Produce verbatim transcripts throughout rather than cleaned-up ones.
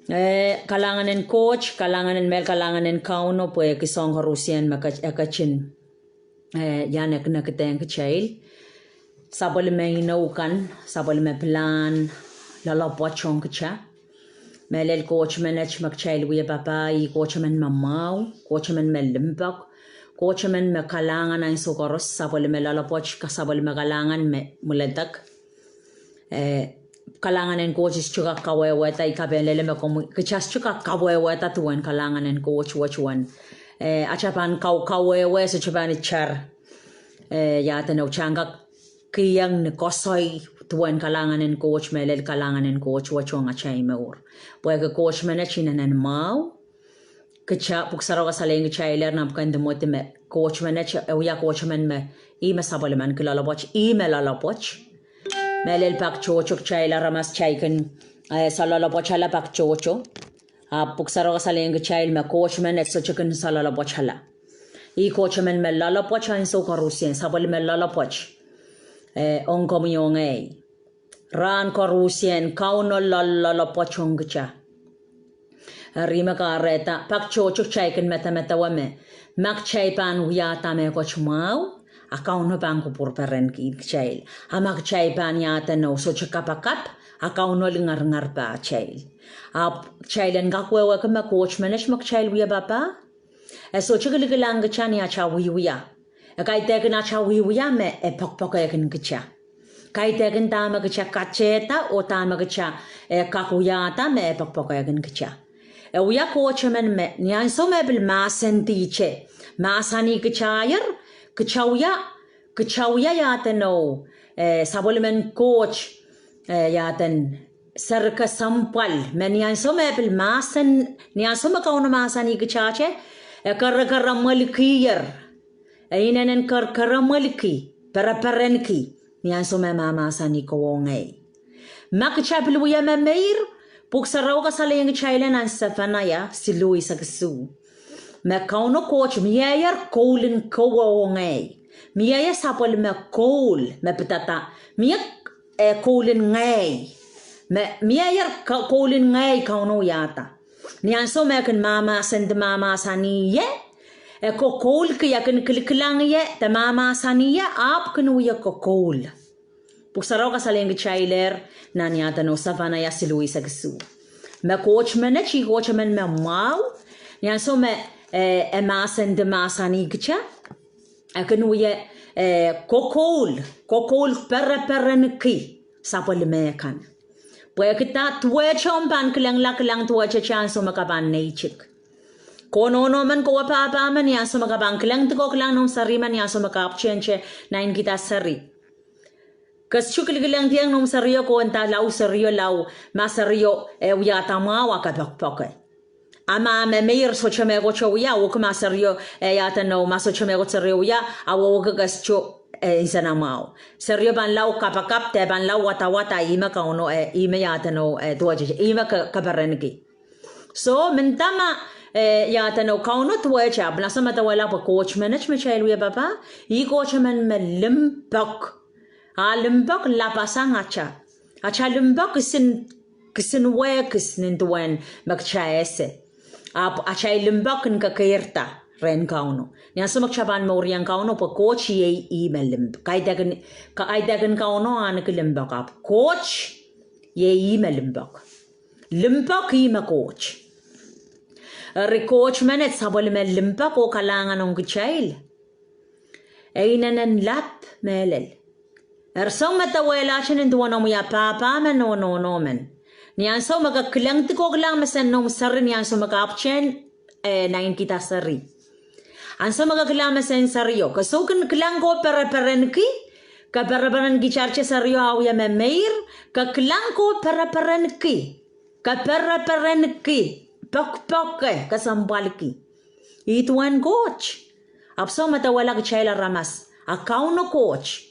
Eh, kalahngan en Koht, kalahngan en, mehlel kalahngan en Kauno pwehki soahng koarusie me ke-, e ketin, eh, iang nekinekidehng kitail. Sapwellime inou kan, sapwellime pilahn loalopwoat ong kitail. Mehlel Koht menet me kitail wie papah, ih Koht emen me mwahu, Koht emen me limpoak, Koht emen me kalahngan ansou koaros, sapwellime loalopwoat, ka sapwellime kalahngan me mwiledek. Eh, kalahngan en Koht sohte kak kawehwehda, I kapehm lel me komwi, kitail sohte kak kawehwehda duwen kalahngan en Koht wet wen. Eh, atail pahn kau-, kawehwe sohte pahn itar. Eh, iaduwen atail kak kihong ni koasoi duwen kalahngan en Koht, mehlel kalahngan en Koht wet ong atail mour. Pwehki Koht menet inenen mwahu, kitail, Pwuhk Sarawi kasalehiong kitailehr nan pwuken Timoty me Koht menet, e wia Koht emen me, ih me sapwellimaniki loalopwoat, ih me loalopwoat. Mehlel pak tohto kitail aramas kitail kin, eh, saloalopwoatala pak tohto. Ahpw Pwuhk Sarawi kasalehiong kitail me Koht menet sohte kin saloalopwoatala. Ih Koht emen me loalopwoat ansou koarusie, sapwellime loalopwoat. Eh, ong komwi oh ngehi. Rahn koarusie Kauno loal-, loalopwoat ong kitail. Eri me kahrehda, pak tohto kitail kin medemedewe me, ma kitail pahn wiahda mehkot mwahu, a Kauno pahn kupwurperenki kitail. A ma kitail pahn iaduwen sohte kapakap, a Kauno lingeringerpatail. Ahpw kitail en kak wehwehki me Koht menet me kitail wie papah, e sohte kilikilang kitail ni atail wiewia. E kaidehkin atail wiewia me e poakpoakehkin kitail. Kaidehkin dahme kitail katehda oh dahme kitail, eh, kak wiahda me e poakpoakehkin kitail. E wia Koht emen me, ni ansou me pil mahsendihte, mahsanih kitailehr, kitail wia, kitail wia iaduwen, eh, sapwellimen Koht, eh, iaduwen seri kesempwal, me ni ansou me pil mahsen, ni ansou me Kauno mahsanih kitail, e kerekeremwelikier, e inenen kerekeremweliki, pereperenki, ni ansou me mahmahsanih kowe oh ngehi. Ma kitail pil wie memeir, Pwuhk Sarawi kasalehiong kitail nan Sefanaia siluh eisek isuh, me Kauno Koht mieier koul en kowe oh ngehi. Mieier sapwellime koul me pidada, mie, eh, koul en ngehi. Me, mieier ko-, koul en ngehi Kauno wiahda. Ni ansou me kin mahmahsendi mahmahsanih ie, e kokoulki, e kin kilikilang ie, de mahmahsanih ie, ahpw kin wie kokoul. Pwuhk Sarawi kasalehiong kitailehr nan iaduwen Sefanaia siluh eisek isuh, me Koht menet ih Koht emen me mwahu, ni ansou me, eh, e mahsendi mahsanih kitail, e kin wie, eh, kokoul, kokoul pereperenki sapwellime kan. Pwehki da, duwehte omw pahn kilangla kilang duwehte ni ansou me ke pahn neitik. Ko nohno men, kowe pahpa men, ni ansou me ke pahn kilangdi ko kilang noumw seri men, ni ansou me ke apwtehn te nainkihda seri, ke sohte kilikilang dieng noumw serio, ko nda lao serio lao, ma serio, eh, wiahda mwahu a ke poakpoake. A ma memeir sohte mehkot wia, a wehwehki ma serio, eh, iaduwen, ma sohte mehkot serio wia, a wehwehki ke sohte, eh, nsenamwahu. Serio pahn lao kapakap, de pahn lao wadawad, a ihme Kauno, eh, ihme iaduwen, eh, duwehte, ihme ke-, keperenki. So, mendahte ma, eh, iaduwen Kauno duwehte, ahpw nan ahnsou me duwehte pwe Koht menet me kitail wie papah, ih Koht emen me limpoak. A limpoak lapasang atail. Atail limpoak kisin, kisin wehkis nin duwen me kitail ese. Ahpw atail limpoak kin kekeirda rehn Kauno. Ni ansou me kitail pahn mourieng Kauno pwe Koht iei ih me limp-, kaidehkin, ka-, kaidehkin Kauno ahneki limpoak ahpw Koht iei ih me limpoak. Limpoak ih me Koht. Eri Koht menet sapwellime limpoak oh kalahngan ong kitail. E inenen lap mehlel. Eri soh me duwehlahte nin duwen omw wia pahpa men oh nohno men. Ni ansou me ke kilangdi ko kilang mesen noumw seri ni ansou me ke apwtehn, eh, nainkihda seri. Ansou me ke kilang mesen serio, ke soh kin kilang ko pereperenki, ke pereperenki, tarte serio a wie memeir, ke kilang ko pereperenki, ke pereperenki, poakpoake, kesempwalki. Ih duwen Koht. Ahpw soh me duwehte kitail aramas, a Kauno Koht.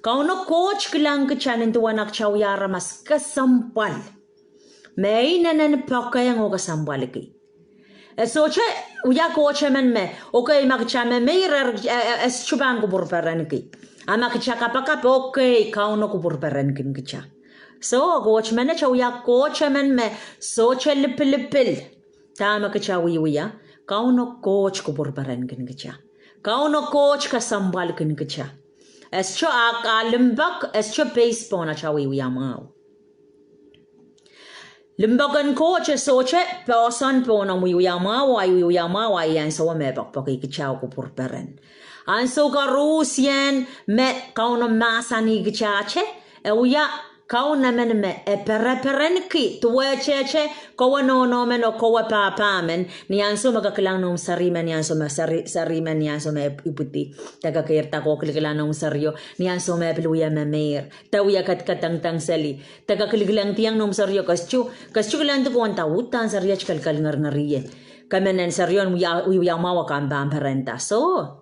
Kauno Koht kilang kitail nin duwen kitail wia aramas kesempwal. Me e inenen poakehng oh kesempwalki. E sohte wia Koht emen me, okay, ma kitail memeir, eh, eh, eh, sohte pahn kupwurperenki. A ma kitail kapakap, okay, Kauno kupwurperenki kitail. So, Koht menet e wia Koht emen me sohte lipilipil dahme kitail wiewia, Kauno Koht kupwur perenki kita. Kauno Koht kesempwalki kita. E sohte ah, ah limpoak, e sohte based pohn atail wiewia mwahu. Limpoak en Koht e sohte poahsoan pohn omw wiewia mwahu, ahi wiewia mwahu, ahi ansou me poakpoake kita kupwur peren. Ansou koaros me Kauno mahsanih kitail, e wia Kaun emen me e pereperenki, duwehtehte kowe nohno men oh kowe pahpa men, ni ansou me ke kilang noumw seri men, ni ansou me seri, seri men, ni ansou me ipwidi, de ke keirda ke kilikilang noumw serio, ni ansou me pil wia memeir, de wia kadkadengdeng seli, de ke kilikilang dieng noumw serio, ke sohte, ke sohte kilangdi ko nda uhdahn seri et kalikalingeringerie. Ke men en serio en wia, wiewia mwahu e kan pahn perenda. So,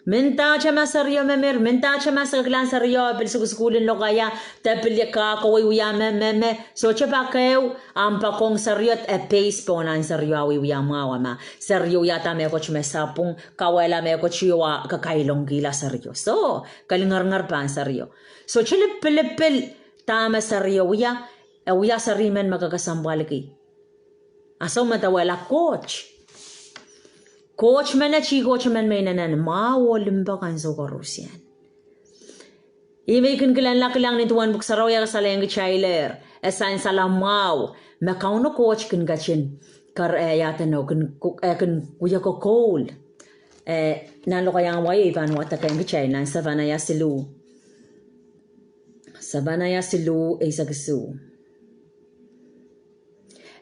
mendahte ma serio memeir, mendahte ma se kilang serio pil sukusukuhl en lokaia, de pil iang kak wiewia me, me, me, sohte pak ehu, ahpw poakohng serio e based pohn ahn serio ah wiewia mwahu ma. Serio wiahda mehkot me sapwung, kauwehla mehkot ieu ah kakailongkihla serio. So, kalingeringer pahn serio. Sohte lipilipil dahme serio wia, e wia seri men me ke kesempwalki. Ahnsou me dawehla Koht. Koht menet ih Koht emen me inenen mwahu oh limpoak ahnsou koarosie. Ih me I kin kilanla kilang nin duwen pwuhk sarawi e kasalehiong kitailehr, e sansal mwahu, me Kauno Koht kin ketin, kar, eh, iaduwen, kin, eh, kin wia kokoul. Eh, nan lokaiahn wai I pahn wadek ong kitail nan Sefanaia siluh. Sefanaia siluh, eisek isuh.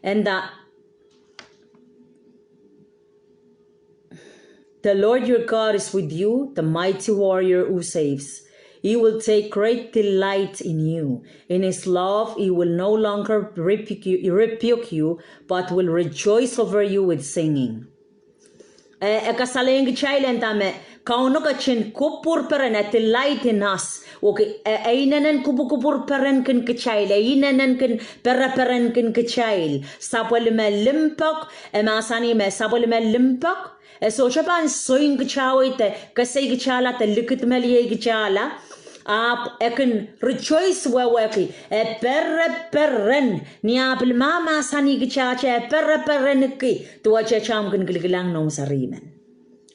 And the, the Lord your God is with you, the mighty warrior who saves. He will take great delight in you. In his love, he will no longer rebuke you, rebuke you, but will rejoice over you with singing. Eh, e kasalehiong kitail en dahme Kauno ketin kupwur peren, e delight in us. Okay, e, e inenen kupwukupwur perenki kitail, e inenen kin pereperenki kitail. Sapwellime limpoak, e mahsanih me sapwellime limpoak, e sohte pahn soing kitail de kesei kitailla de likidmeliei kitailla. Ahpw e kin rejoice, wehwehki, e pereperen, ni ah pil mahmahsanih kitail e pereperenki, duwehte ahmw kin kilikilang noumw seri men.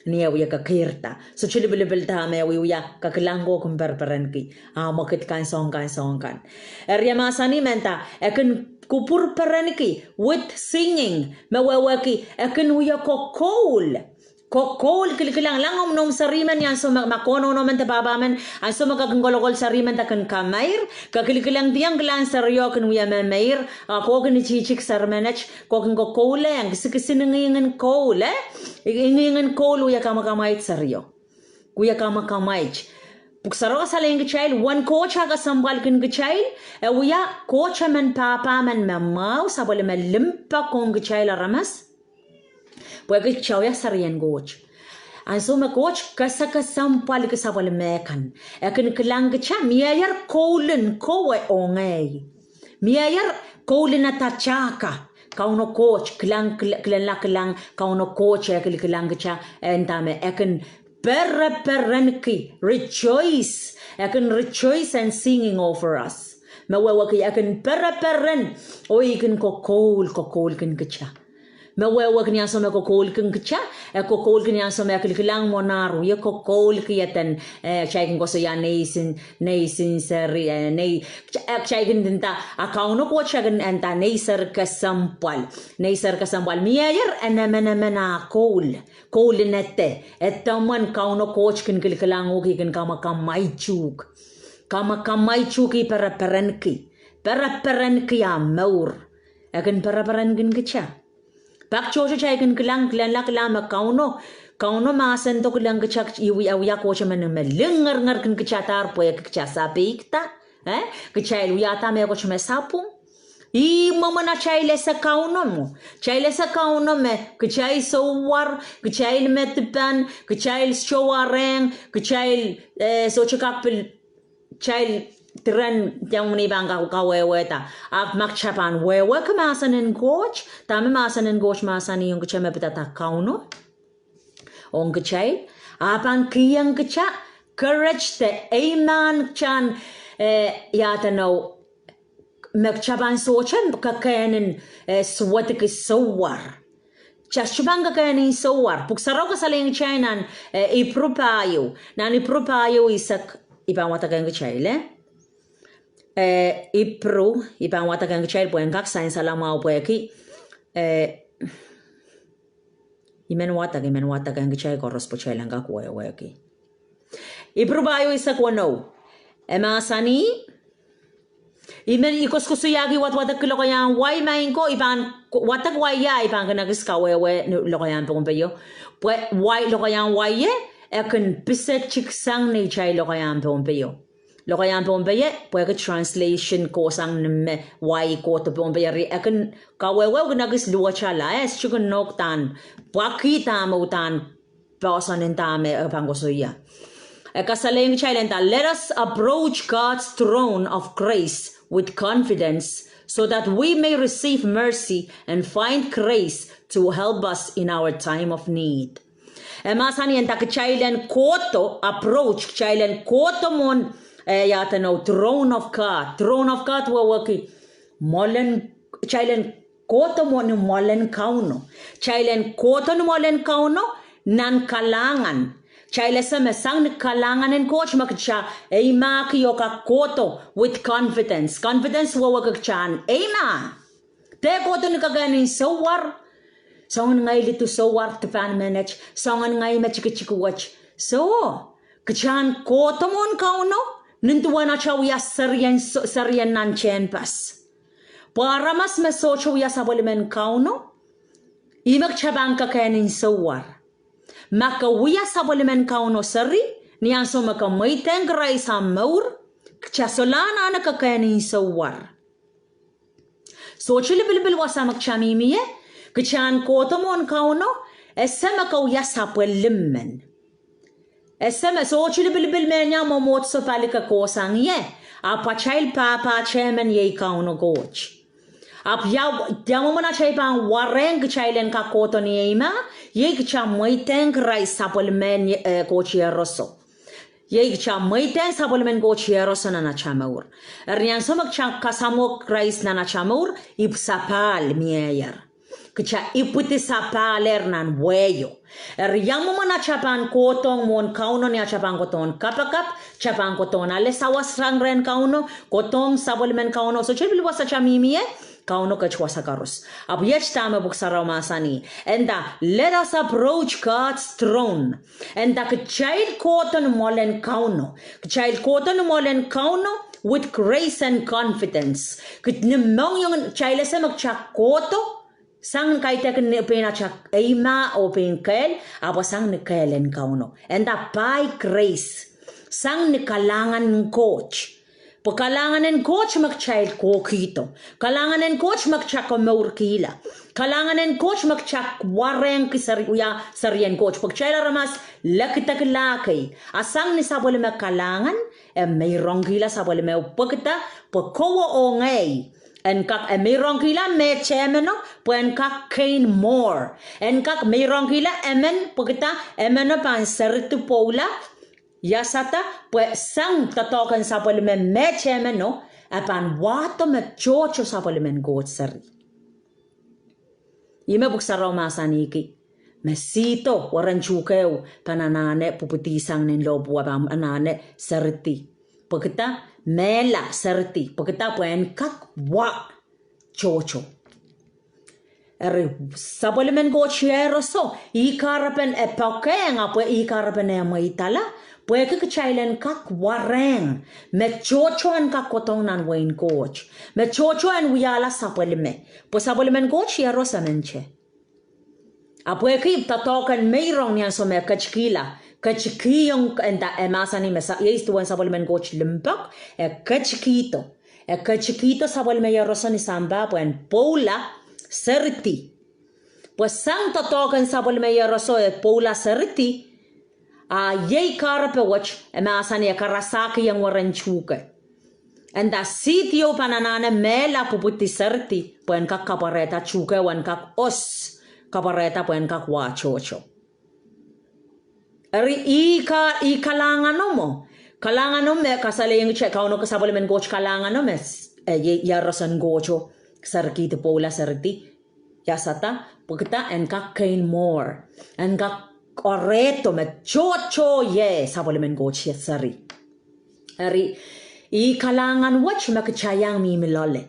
Ni e wia ke keirda. Sohte lipilipil dahme e wiewia, ke kilang ko kin pereperenki. Ah mwekid kan soahng kan soahng kan. Eri e mahsanih me nda, e kin kupwur perenki, with singing, me wehwehki, e kin wia kokoul. Kokoul kilikilang, kilang omw noumw seri men ni ansou me, ma ko nohno men de pahpa men, ansou me ke kin kolokol seri men de kin kameir, ke kilikilang dieng kilang serio kin wia memeir, a ko kin itihtik seri menet, ko kin kokoulehng, kisin, kisin ingingen koul, eh? Ingingen koul wia kamakamwaid serio. Wia kamakamwaid. Pwuhk Sarawi kasalehiong kitail, uwen Koht ah kesempwalki kitail, e wia Koht emen pahpa men me mwahu, sapwellime limpoak ong kitail aramas. Pwehki kitail wia serien Koht. Ansou me Koht kesekesempwalki sapwellime kan, e kin kilang kitail, mieier koul en kowe oh ngehi. Mieier koul en atail tahka. Kauno Koht, kilang, kil-, kilanla kilang, Kauno Koht e kilikilang kitail, e nda me e kin pereperenki, rejoice. E kin rejoice and singing over us. Me wehwehki e kin pereperen, oh e kin kokoul, kokoulki kitail. Me wehwehki ni ansou me kokoulki kitail, e kokoulki ni ansou me e kilikilang mwohn ar wie kokoulki eden, eh, kitail kin koasoia neisin, neisin seri, eh, nei, eh, kitail kin nda, a Kauno Koht e kin nda nei seri kesempwal, nei seri kesempwal. Mieier en emenemen ah koul, koul en ede, edemwen Kauno Koht kin kilikilang uhk, e kin kamakamwaid uhk. Kamakamwaid uhk, e pereperenki, pereperenki ah mour. E kin pereperenki kitail. Pak tohto kitail kin kilang, kilanla kilang me Kauno, Kauno mahsendo kilang kitail, e wia, e wia Koht emen me lingeringerki kitail, dahr pwehki kitail sapeikda, eh? Kitail wiahda mehkot me sapwung. Ih mwomwen atail ese Kauno mwo. Kitail ese Kauno me kitail sohte wia, kitail me dipan, kitail sohte warehng, kitail, eh, sohte kak pil kitail diren, diong ni pahn ka-, kawehwehda. Ahpw ma kitail pahn wehwehki mahsen en Koht, dahme mahsen en Koht mahsanihong kitail me pidada Kauno ong kitail, a pahn kihong kitail courage de eimahn kitail, eh, iaduwen, me kitail pahn sohte kekehn en, eh, suwedki souwar. Kitail sohte pahn kekehn en souwar. Pwuhk Sarawi kasalehiong kitail nan, eh, Ipru pahieu. Nan Ipru pahieu eisek, I pahn wadekehng kitail, eh? Eh, Ipru, I pahn wadekehng kitail pwehn kak sansal mwahu pwehki, eh, I men wadek, I men wadekehng kitail koaros pwe kitail en kak wehwehki. Ipru pahieu eisek weneu. E mahsanih, I men, I koasoakoasoiahki wadwadek ki lokaiahn wai, maing ko, I pahn wadek wai, I pahn kin ekis kawehwe ni lokaiahn Pohnpeio. Pwe wai, lokaiahn wai e, e kin pisetik sang neitail lokaiahn Pohnpeio. Lokaiahn Pohnpei e, pwehki translation kohsang ni me wai kohdo Pohnpei, eri e kin kawehwe kin ekis luwetala, eh, e sohte kin nohk dahn pwakih dahme uhdahn poahsoan en dahme e pahn koasoia. E kasalehiong kitail nda, let us approach God's throne of grace with confidence so that we may receive mercy and find grace to help us in our time of need. E mahsanih nda kitail en kohdo, approach, kitail en kohdo mwohn, eh, ia edeno, throne of God. Throne of God wehwehki mwoalen, kitail en kohdo mwohn ni mwoalen Kauno. Kitail en kohdo ni mwoalen Kauno nan kalahngan. Kitail ese me sang ni kalahngan en Koht me kitail eimahki oh kak kohdo with confidence. Confidence wehwehki kitail en eimah. Dehr kohdo ni kekehn en souwar. Soangen ngehi lidu souwar dipan menet, soangen ngehi me tikitik wet. Soh, kitail en kohdo mwohn Kauno, nin duwen atail wia serien, serien nan tehnpas. Pwe aramas me sohte wia sapwellimen Kauno, ih me kitail pahn kekehn en souwar. Ma ke wia sapwellimen Kauno seri, ni ansou me ke mweidehng Krais ahmw mour, kitail solahr anahne kekehn en souwar. Sohte lipilipil wasa me kitail mihmi ie, kitail en kohdo mwohn Kauno, ese me ke wia sapwellimen. Ese me, sohte lipilipil me ni ah mwomwohdiso pali ke kohsang ie, ahpw atail pahpa tehmen iei Kauno Koht. Ahpw ia, ia mwomwen atail pahn warehng kitail en kak kohdo ni eimah, iei kitail mweidehng Krais sapwellimen, eh, Koht Iehroso. Iei kitail mweidehng sapwellimen Koht Iehroso nan atail mour. Eri ni ansou me kitail kasamwo Krais nan atail mour, ipwsapahl mieier. Kitail ipwidi sapahl er nan wehio. Eri ia mwomwen atail pahn kohdohng mwohn Kauno ni atail pahn kohdohn kapakap, atail pahn kohdohn ale sawas sang rehn Kauno, kohdohng sapwellimen Kauno, sohte lipilipil wasa atail mihmi ie, Kauno ket wasa koaros. Ahpw iet dahme Pwuhk Sarawi mahsanih, e nda, let us approach God's throne. E nda kitail kohdo ni mwoalen Kauno. Kitail kohdo ni mwoalen Kauno with grace and confidence. Kit ni mohngiong kitail ese me kitail kohdo, sang kaidehkin ni pein atail eimah oh pein kehl, ahpw sang ni kehl en Kauno. E nda by grace. Sang ni kalahngan en Koht. Pwe kalahngan en Koht me kitail kohkihdo. Kalahngan en Koht me kitail komourkihla. Kalahngan en Koht me kitail warehngki seri, wia serien Koht. Pwe kitail aramas lekidekla kei. A sang ni sapwellime kalahngan, e meirongkihla sapwellime pwekida, pwe kowe oh ngehi en kak, e meirongkihla me tehmen o, pwe en kak gain more. En kak meirongkihla emen pwekida, emeno pahn seridi pwoula, iasada, pwe sang doadoahk en sapwellime me tehmen o, e pahn wahdo me tohto sapwellimen Koht seri. Ih me Pwuhk Sarawi mahsanihki, me sihdo, weren tuhkehu pahn anahne pwupwidi sang nin lohpwu, pahn anahne seridi. Pwekida, mehla seridi. Pwekida pwe en kak wa tohto. Eri sapwellimen Koht Iehroso, ih kahrepen e poakehng ahpw ih kahrepen e mweidala, pwehki kitail en kak warehng me tohto en kak kohdohng nan wehin Koht. Me tohto en wiahla sapwellime. Pwe sapwellimen Koht Iehroso mendahte. A pwehki doadoahk en meirong ni ansou me ketikihla, ketikihong, e nda e mahsanih me sa, iei duwen sapwellimen Koht limpoak, e ketikihdo. E ketikihdo sapwellime Iehroso ni sampah pwe en pwoula seridi. Pwe sang doadoahk en sapwellime Iehroso e pwoula seridi, a iei kahrepe wet e mahsanih e karasakihong weren tuhke. E nda sihdi o pahn anahne mehla pwupwidi seridi, pwe en kak kapwarehda tuhke, en kak os kapwarehda, pwe en kak wa tohto. Eri ih ka, ih kalahngan o mwo. Kalahngan o me kasalehiong kitail, Kauno, sapwellimen Koht kalahngan o me s-, eh, iehroson Koht o, serkihdi Poula seridi, iasada, pwehki en kak gain more, en kak orehdo me tohto ie sapwellimen Koht seri. Eri, ih kalahngan wet me kitail iang mihmi loale.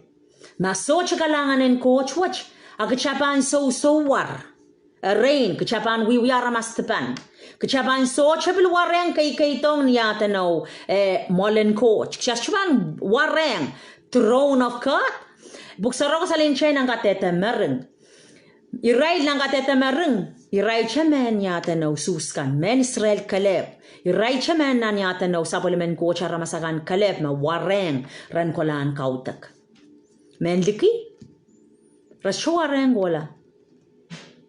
Ma sohte kalahngan en Koht wet, a kitail pahn sousouwar. Erein, kitail pahn wiewia aramas dipan. Kitail pahn sohte pil warehng keikeidohng ni iahdenou, eh, mwoalen Koht. Kitail sohte pahn warehng throne of God. Pwuk Sarawi kasalehiong kitail nan Kadehde Mering. Irail nan Kadehde Mering, irail te mehn iahdenou Suhs kan, mehn Israel kelehpw. Irail te mehn nan iahdenou sapwellimen Koht aramas akan kelehpw me warehng ren kolahn kaudok. Mehn liki, re sohte warehng kohla.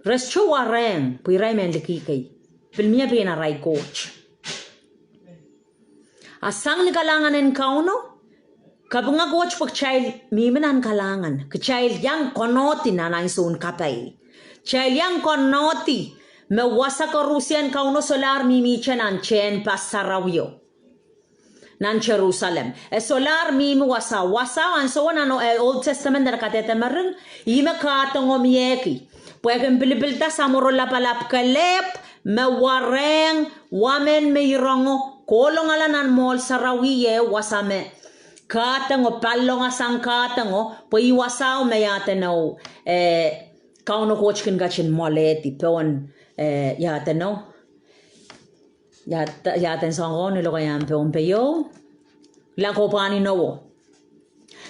Re sohte warehng, pwe irail mehn liki kei. Pil mie pein arail koht. A sang ni kalahngan en Kauno, kapinga Koht pwe kitail mihmi nan kalahngan, kitail iang konehdi nan ansoun kapai. Kitail iang konehdi me wasa koaruhsie en Kauno solahr mihmihte nan tehnpas sarawio nan Serusalem. E solahr mihmi wasao, wasao ansou nan, eh, Old Testament nan Kadehde Mering, ih me kahdongo miehki. Pwehki pilipilda samworo lapalap kelehpw me warehng, wa men me irongo, kohlongala nan mwoahl sarawi ieu wasa me kahdongo, pallongahsang kahdongo, pwe ih wasao me iahdenou, eh, Kauno Koht kin ketin mwoalehdi pohn, eh, iahdenou, iahd-, iahden soangen ni lokaiahn pohn peio, la kohpwahn inowo.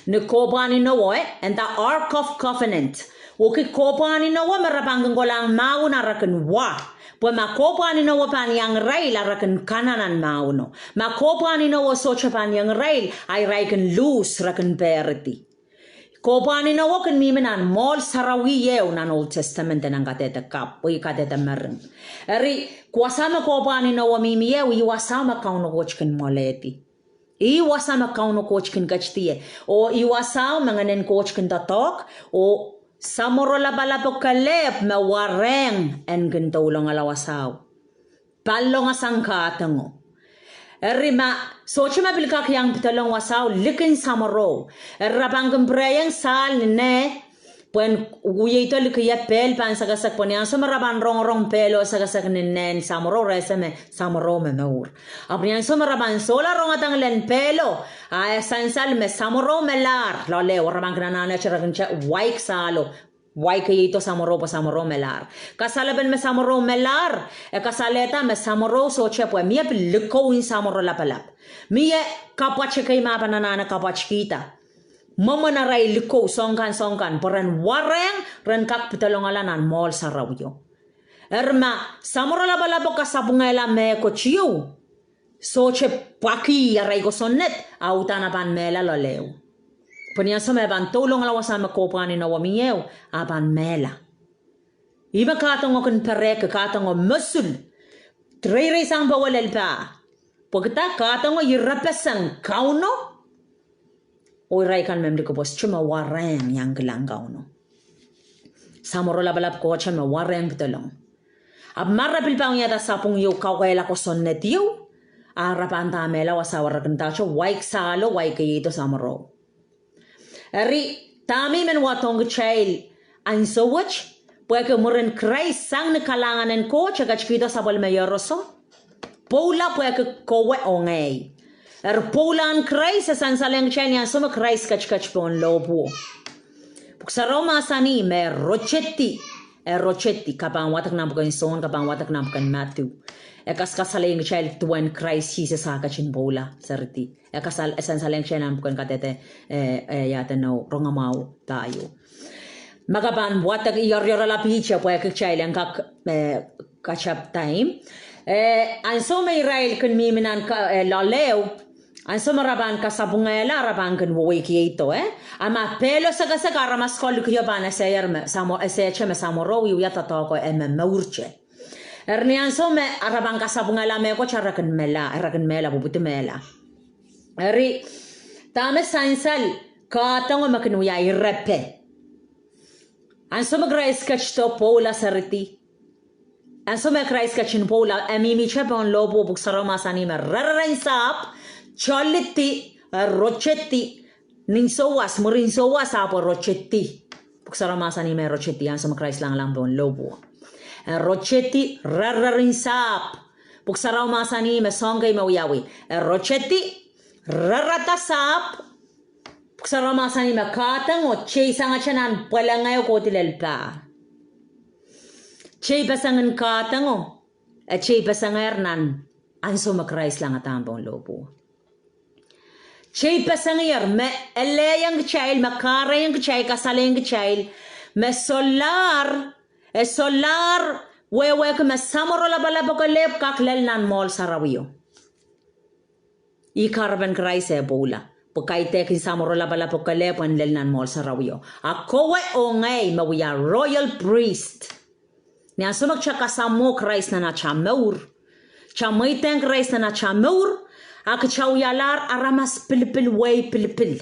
Ni kohpwahn inowo, eh, and the Ark of Covenant. Wehwehki kohpwahn inowo me re pahn kin kolahng mahwen a re kin wa. Pwe ma kohpwahn inowo pahn iang irail a re kin kana nan mahweno. Ma kohpwahn inowo sohte pahn iang irail, a irail kin lose, re kin peridi. Kohpwahn inowo kin mihmi nan mwoahl sarawi ieu nan Old Testament nan Kadehde Kapw, oh ih Kadehde Mering. Eri, wasa me kohpwahn inowo mihmi ieu, ih wasao me Kauno Koht kin mwoalehdi. Ih wasa me Kauno Koht kin ketidi ie. Oh ih wasao me Ngehnen Koht kin doadoahk, oh samworo lapalapo kelehpw me warehng en kin doulongala wasao. Pallongahsang kahdongo. Eri ma, sohte me pil kak iang pedolong wasao, likin samworo. Eri re pahn kin pwurehng sahl ni neh, pwehn wiewia likin ie, pehl pahn sekesek, pwe ni ansou me re pahn rongorong pehlo sekesek ni nehn samworo, re ese me samworo me mour. Ahpw ni ansou me re pahn solahr rongada lel pehlo, a e sansal me samworo melahr, loale, oh re pahn kin anahne te re kin te waik sahlo, waik keieido samworo pwe samworo melahr. Kasalepen me samworo melahr, e kasalehda me samworo sohte pwe mie pil likou en samworo lapalap. Mie kapwat kei me pahn anahne kapwatkihda. Mwomwen arail likou soahng kan soahng kan, pwe ren warehng, ren kak pedolongala nan mwoahl sarawio. Eri ma samworo lapalapo kasapwungehla mehkot ieu, sohte pwakih arail kosonned, a uhdahn a pahn mehla loale. Pwe ni ansou me pahn doulongala wasa me kohpwahn inowo mihmi ieu, a pahn mehla. Ih me kahdongo kin perehki, kahdongo mosul. Reireisang powe lel pah. Pwehki kahdongo irepeseng Kauno. Oh irail kan me mih liki pwoson me warehng iang kilang Kauno. Samworo lapalap Koht me warehng pedolong. Ahpw ma re pil pahn wiahda sapwung ieu kaukaula kosonned ieu, a re pahn dah mehla wasao, re kin dah te waik sahlo, waik keieido samworo. Eri, dahme I men wadohng kitail ansou wet, pwehki mwurin Krais sang ni kalahngan en Koht e ketikihdo sapwellime iehroso, pwoula pwehki kowe oh ngehi. Eri pwoulahn Krais e sansalehng kitail ni ansou me Krais ketiket pohn lohpwuo. Pwuk Sarawi mahsanih me rotedi, e rotedi, ke pahn wadek nan pwuken Sohn, ke pahn wadek nan pwuken Madiu. E kaskasalehiong kitail duwen Krais Sises a ketin pwoula seridi. E kasal, e sansalehng kitail nan pwuken Kadehde, eh, eh, iahdenou, rongamwahu pahieu. Ma ke pahn wadek, I oariorala pihte pwehki kitail en kak, eh, catch up time. Eh, ansou me irail kin mihmi nan ka-, eh, loaleo, ansou me re pahn kasapwungehla, re pahn kin weweikieido, eh. A ma pehlo sekesek, aramas ko likio pahn eseier me, samwo-, esehte me samworo wiewia doadoahko e me mourte. Eri ni ansou me re pahn kasapwungehla mehkot, re kin mehla, re kin mehla, pwupwudi mehla. Eri, dahme sansal, kahdongo me kin wia irepe. Ansou me Krais ketido pwoula seridi. Ansou me Krais ketin pwoula, e mihmihte pohn lohpwuo, Pwuk Sarawi mahsanih me rereren sahpw, tolidi, eh, rotedi, nin souwas, mwurin souwas ahpw e rotedi. Pwuhk Sarawi mahsanih me e rotedi ansou me Krais langlahng pohn lohpwuo. E rotedi rerrerin sahpw. Pwuhk Sarawi mahsanih me soahng kei me wiawi. E rotedi rerrada sahpw. Pwuhk Sarawi mahsanih me kahdeng o teisangehr nan pweleng e kohdi lel pah. Teipeseng en kahdeng o, e teipesengehr nan ansou me Krais langadahr pohn lohpwuo. Teipesengehr me elehieng kitail, me kahrehieng kitail, kasalehieng kitail, me solahr, e solahr wehwehki me samworo lapalap oh kelehpw kak lel nan mwoahl sarawio. Ih kahrepen Krais e pwoula, pwe kaidehkin samworo lapalap oh kelehpw en lel nan mwoahl sarawio. A kowe oh ngehi me wia royal priest. Ni ansou me kita kasamwo Krais nan ata mour, kita mweidehng Krais nan ata mour, a kita wialahr aramas pilipil, wehi pilipil.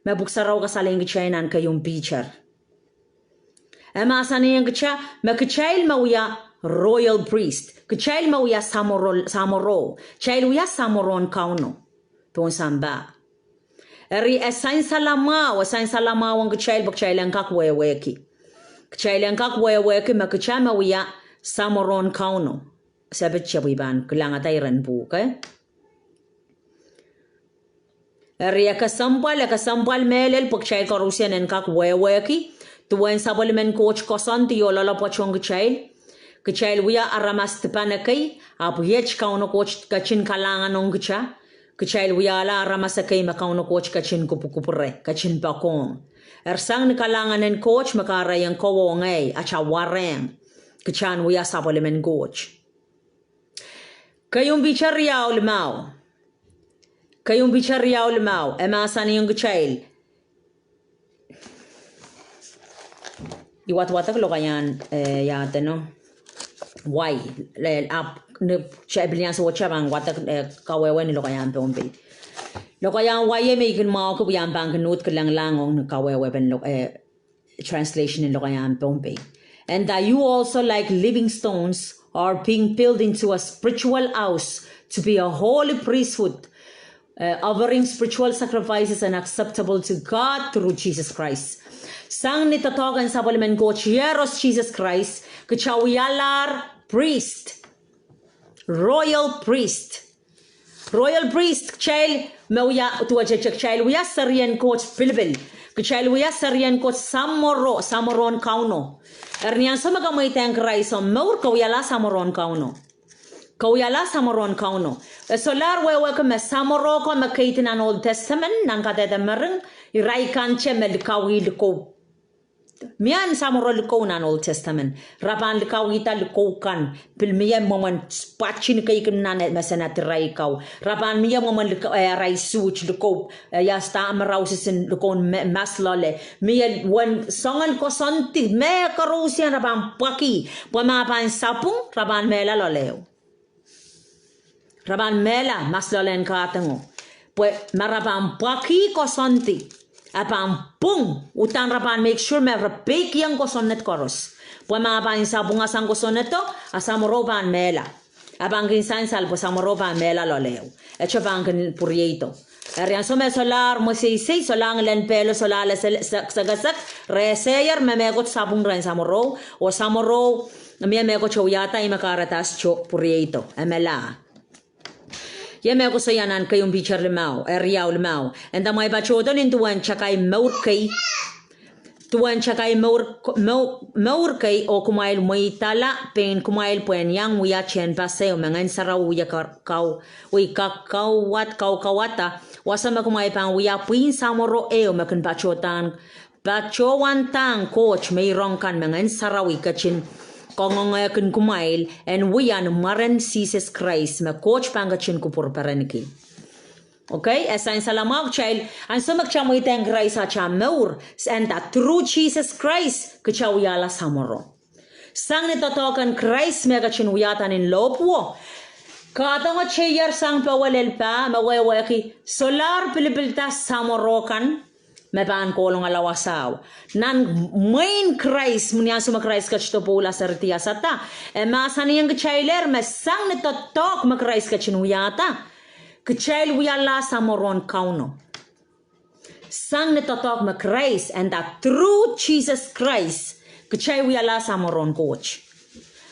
Me Pwuhk Sarawi kasalehieng kitail nan keieun Piter, e mahsanihong kita me kitail me wia royal priest, kitail me wia samworo, samworo, kitail wia samworo en Kauno pohn sampah. Eri e sansal mwahu, e sansal mwahu ong kitail pwe kitail en kak wehwehki. Kitail en kak wehwehki me kita me wia samworo en Kauno. Se pid tepwi pahn kilangada iren pwuhk, eh? Eri e kesempwal, e kesempwal mehlel pwe kitail koarusie en kak wehwehki duwen sapwellimen Koht koasoandi oh loalopwoat ong kitail. Kitail wia aramas dipan ekei, ahpw iet Kauno Koht ketin kalahngan ong kita. Kitail wiahla aramas ekei me Kauno Koht ketin kupwukupwure, ketin poakohng. Eri sang ni kalahngan en Koht me kahrehiong kowe oh ngehi, ata warehng, kita en wia sapwellimen Koht. Keieun Piter riau limau. Keieun Piter riau limau, e mahsanihong kitail. I wadwadek lokaiahn, eh, iadeno. Wai, lel ahpw, ni, kitail pil iang sohte pahn wadek, eh, kawehwe ni lokaiahn Pohnpei. Lokaiahn wai e me I kin mwahuki pwe I ahpw pahn kin uhd kilenglahng ong ni kawehwepen lok, eh, translation en lokaiahn Pohnpei. And that you also, like living stones, are being built into a spiritual house to be a holy priesthood, uh, offering spiritual sacrifices and acceptable to God through Jesus Christ. Sang ni doadoahk en sapwellimen Koht iehros Sises Krais, kita wialahr priest, royal priest. Royal priest, kitail me wia, duwehte kitail wia serien Koht pilipil. Kitail wia serien Koht samworo, samworo en Kauno. Eri ni ansou me ke mweidehng Krais omw mour, ke wialahr samworo en Kauno. Ke wialahr samworo en Kauno. E solahr wehwehki me samworo ko me keidi nan Old Testament, nan Kadehde Mering, irail kante me likauih likou. Mie samworo likou nan Old Testament. Re pahn likauihda likou kan. Pil mie mwomwen pwatin keikin nan mesen irail kau. Re pahn mie mwomwen lik-, eh, arail suht likou, eh, iasada marausisen likoun me-, mas loale. Mie uwen soangen koasoandi me koaros re pahn pwakih. Pwe ma pahn sapwung, re pahn mehla loale ehu. Re pahn mehla mas loale en kahdeng o. Pwe ma re pahn pwakih koasoandi, e pahn pwung, uhdahn re pahn make sure me re peikiong kosonned koaros. Pwe ma pahn sapwung sang kosonnedo, a samworo pahn mehla. E pahn kin sansal pwe samworo pahn mehla loale ehu. E te pahn kin pwurieido. Eri ansou me solahr mweseisei, solahr ngilen pehlo, solahr le se-, se-, sekesek, re eseier me mehkot sapwung rehn samworo, oh samworo, mie mehkot e wiahda ih me kahrehda sohte pwurieido, e mehla. Ie me koasoia nan keieun Piter limau, eh, riau limau. E nda kumwail patohdo nin duwen takai mour kei, duwen takai mour, mou-, mour kei oh kumwail mweidala pein kumwail pwehn iang wia tehnpas ehu me Ngehn Sarawi wie ka-, kau-, wie ka-, kauwad-, kau-, kauwada, wasa me kumwail pahn wia pwihn samworo ehu me kin patohda- patohwandahng Koht meirong kan me Ngehn Sarawi ketin kangoangehkin kumwail en wia ni mwaren Sises Krais me Koht pahn ketin kupwur perenki. Okay, e sansal mwahu kitail, ansou me kita mweidehng Krais ata mour, e nda through Jesus Christ, kita wiahla samworo. Sang ni doadoahk en Krais me ketin wiahda nin lohpwuo, kahdeng o teier sang powe lel pah, me wehwehki solahr pilipilda samworo kan, me pahn kolong ala wasao. Nan mwein Krais, ni ansou me Krais ketido pwoula seridi iasada, e mahsanihong kitailehr me sang ni doadoahk me Krais ketin wiahda, kitail wiahla samworo en Kauno. Sang ni doadoahk me Krais, and that through Jesus Christ, kitail wiahla samworo en Koht.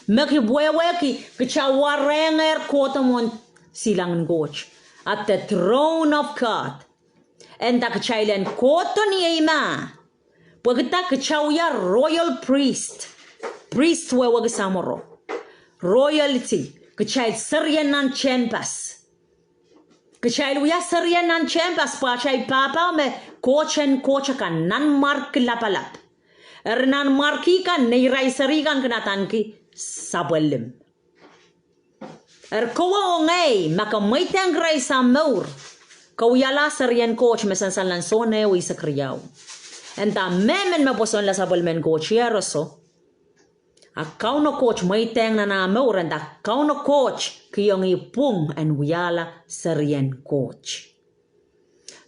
Me ki wehwehki, kitail warehngehr kohdo mwohn silangin Koht. At the throne of God. And that kitail en kohdo ni ei mah. Pwehki dah? Kitail wia royal priest. Priest wehwehki samworo. Royalty. Kitail serien nan tehnpas. Kitail wia serien nan tehnpas pwe atail pahpao me koht en koht akan, nanmwarki lapalap. Eri nanmwarki kan, neirail seri kan kin adaneki sapwellime. Eri kowe oh ngehi, ma ke mweidehng Krais omw mour, ke wiahla serien Koht me sansal nan Sohn ehu eisek riau. And that mehmen me pwosonla sapwellimen Koht iehroso, a Kauno Koht mweidehng nan ah mour, and that Kauno Koht kihong ih pwung en wiahla serien Koht.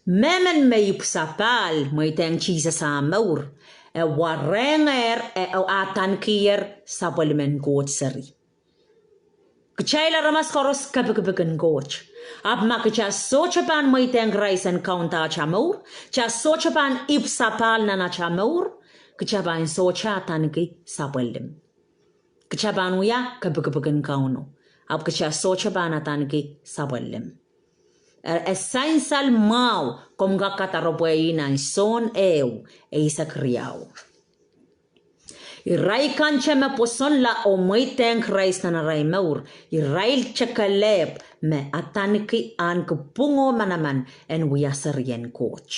Mehmen me ipwsapahl mweidehng Sises ah mour, e warehngehr, e, e adanekier sapwellimen Koht seri. Kitail aramas koaros kepikipik en Koht. Ahpw ma kitail sohte pahn mweidehng Krais en kaunda atail mour, kitail sohte pahn ipwsapahl nan atail mour, kitail pahn sohte adaneki sapwellime. Kitail pahn wia kepikipik en Kauno, ahpw kitail sohte pahn adaneki sapwellime. E, e sansal mwahu komw kak kadaropwe ih nan Sohn ehu eisek riau. Irail kan te me pwosonla oh mweidehng Krais nan arail mour, irail te kelehpw me adaneki ahneki pwung oh manaman en wia serien Koht.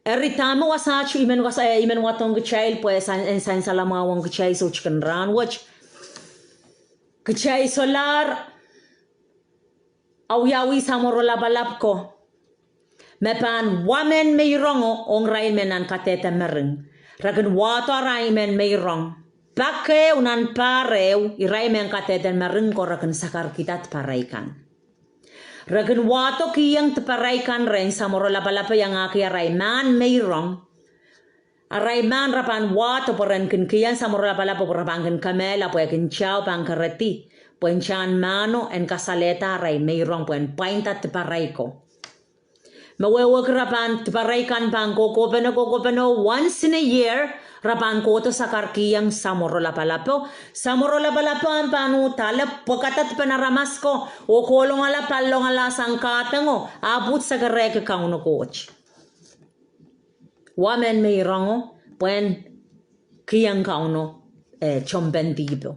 Eri dahme wasaht, I men wasa, eh, I men wadohng kitail pwe san, en sansal mwahu ong kitail soutikin rahnwet. Kitail solahr awiawih samworo lapalap ko me pahn wa mehn meirongo ong irail me nan kadehde mering. Re kin wahdo arail mehn meirong. Pak ehu nan pahr ehu, irail mehn kadehde mering ko re kin sakarkihda diparail kan. Re kin wahdo kihong diparail kan rehn samworo lapalapo iangahki arail mahn meirong. Arail mahn re pahn wahdo pwe ren kin kihong samworo lapalapo pwe re pahn kin kemehla pwe e kin tao pahn keredi, pwe ntahn mahno en kasalehda arail meirong pwe en pwainda diparail ko. Me wehwehki re pahn, diparail kan pahn kohkohpene, kohkohpene, once in a year, re pahn kohdo sakarkihong samworo lapalapo. Samworo lapalapo ahpw pahn uhd ale pwekada dipen aramas ko, oh kohlongala, pallongala sang kahdongo, ahpw uhd sakarkihki Kauno Koht. Wa mehn meirongo, pwehn kihong Kauno, eh, tomw pen dihpo.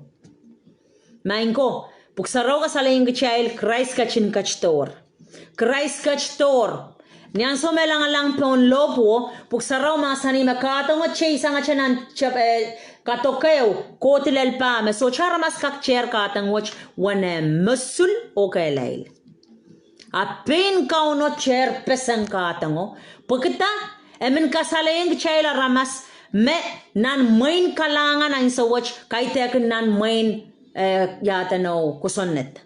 Maing ko, Pwuhk Sarawi kasalehiong kitail Krais ketin ketidohr. Krais ketidohr. Ni ansou me e langalang pohn lohpwuo, Pwuhk Sarawi mahsanih me kahdongo tei sangete nan, eh, kadok ehu kohdi lel pah, me sohte aramas kak dehr kahdong wet uwen mosul oh kehlail. A pein Kauno dehr peseng kahdongo, pwehki dah? E men kasalehiong kitail aramas me nan mwein kalahngan ansou wet kaidehkin nan mwein, eh, iaduwen kosonned.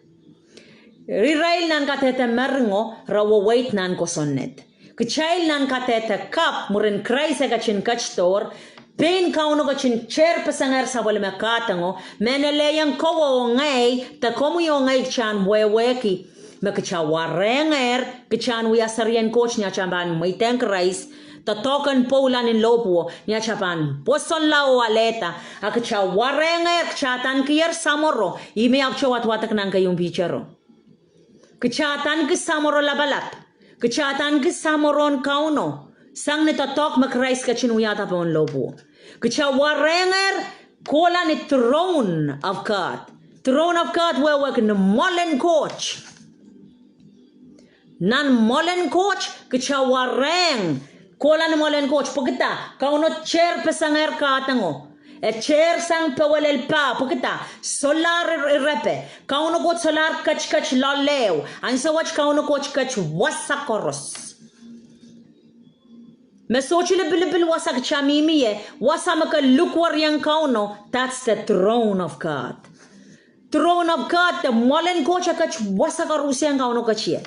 Irail nan kadehde meringo re weweid nan kosonned. Kitail nan kadehde kapw mwurin Krais e ketin ketidohr, pein Kauno ketin dehr pesengehr sapwellime kahdongo, me e lelohng kowe oh ngehi, de komwi oh ngehi kitail en wehwehki me kitail warehngehr, kitail en wia serien Koht ni atail pahn mweidehng Krais, doadoahk en pwoula ni lohpwuo, ni atail pahn pwosonla oh alehda, a kitail warehngehr, kitail adankier samworo, ih me ahpwte wadwadek nan keieun Piter o. Kitail adaneki samworo lapalap. Kitail adaneki samworo en Kauno. Sang ni doadoahk me Krais ketin wiahda pohn lohpwuo. Kitail warehngehr kohla ni throne of God. Throne of God wehwehki ni mwoalen Koht. Nan mwoalen Koht, kitail warehng kohla ni mwoalen Koht. Pwehki dah? Kauno dehr pesengehr kahdongo. E dehr sang powe lel pah, pwehki dah? Solahr ire-, irepe. Kauno Koht solahr ketiket loale ehu. Ansou wet Kauno Koht ket wasa koaros. Me sohte lipilipil wasa kitail mihmi ie, wasa me ke likwerihong Kauno, that's the throne of God. Throne of God, de mwoalen Koht e ket wasa koaros en Kauno ketie.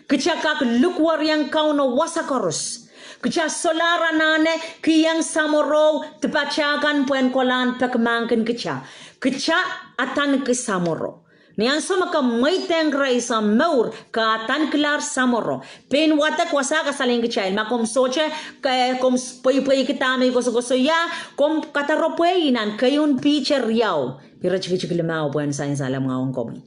Kitail kak likwerihong Kauno wasa koaros. Kitail solahr anahne kihong samworo dipatail kan pwehn kolahn pekimahkkin kitail. Kitail adaneki samworo. Ni ansou me ke mweidehng Krais omw mour, ke adankilahr samworo. Pein wadek wasa kasalehng kitail, ma komw sohte, ke, komw pweipweiki dahme I kosokosoia, komw kadaropwe nan keieun Piter riau, ire tikitik limau, pwehn sansal mwahu ong komwi.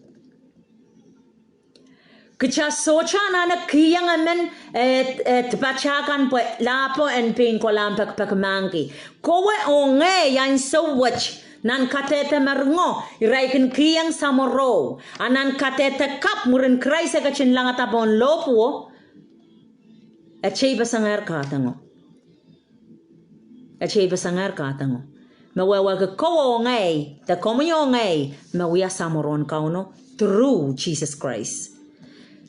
Kita sohte anahne kihong emen, eh, eh, dipata kan pwe lahpo en pein kolahng pekipeki mahkki. Kowe oh ngehi ansou wet, nan kadehde meringo, irail kin kihong samworo. A nan kadehde kapw, mwurin Krais e ketin langada pohn lohpwuo, e teipesengehr kadengo. E teipesengehr kadengo. Me wehwehki kowe oh ngehi, de komwi oh ngehi, me wia samworo en Kauno through Jesus Christ.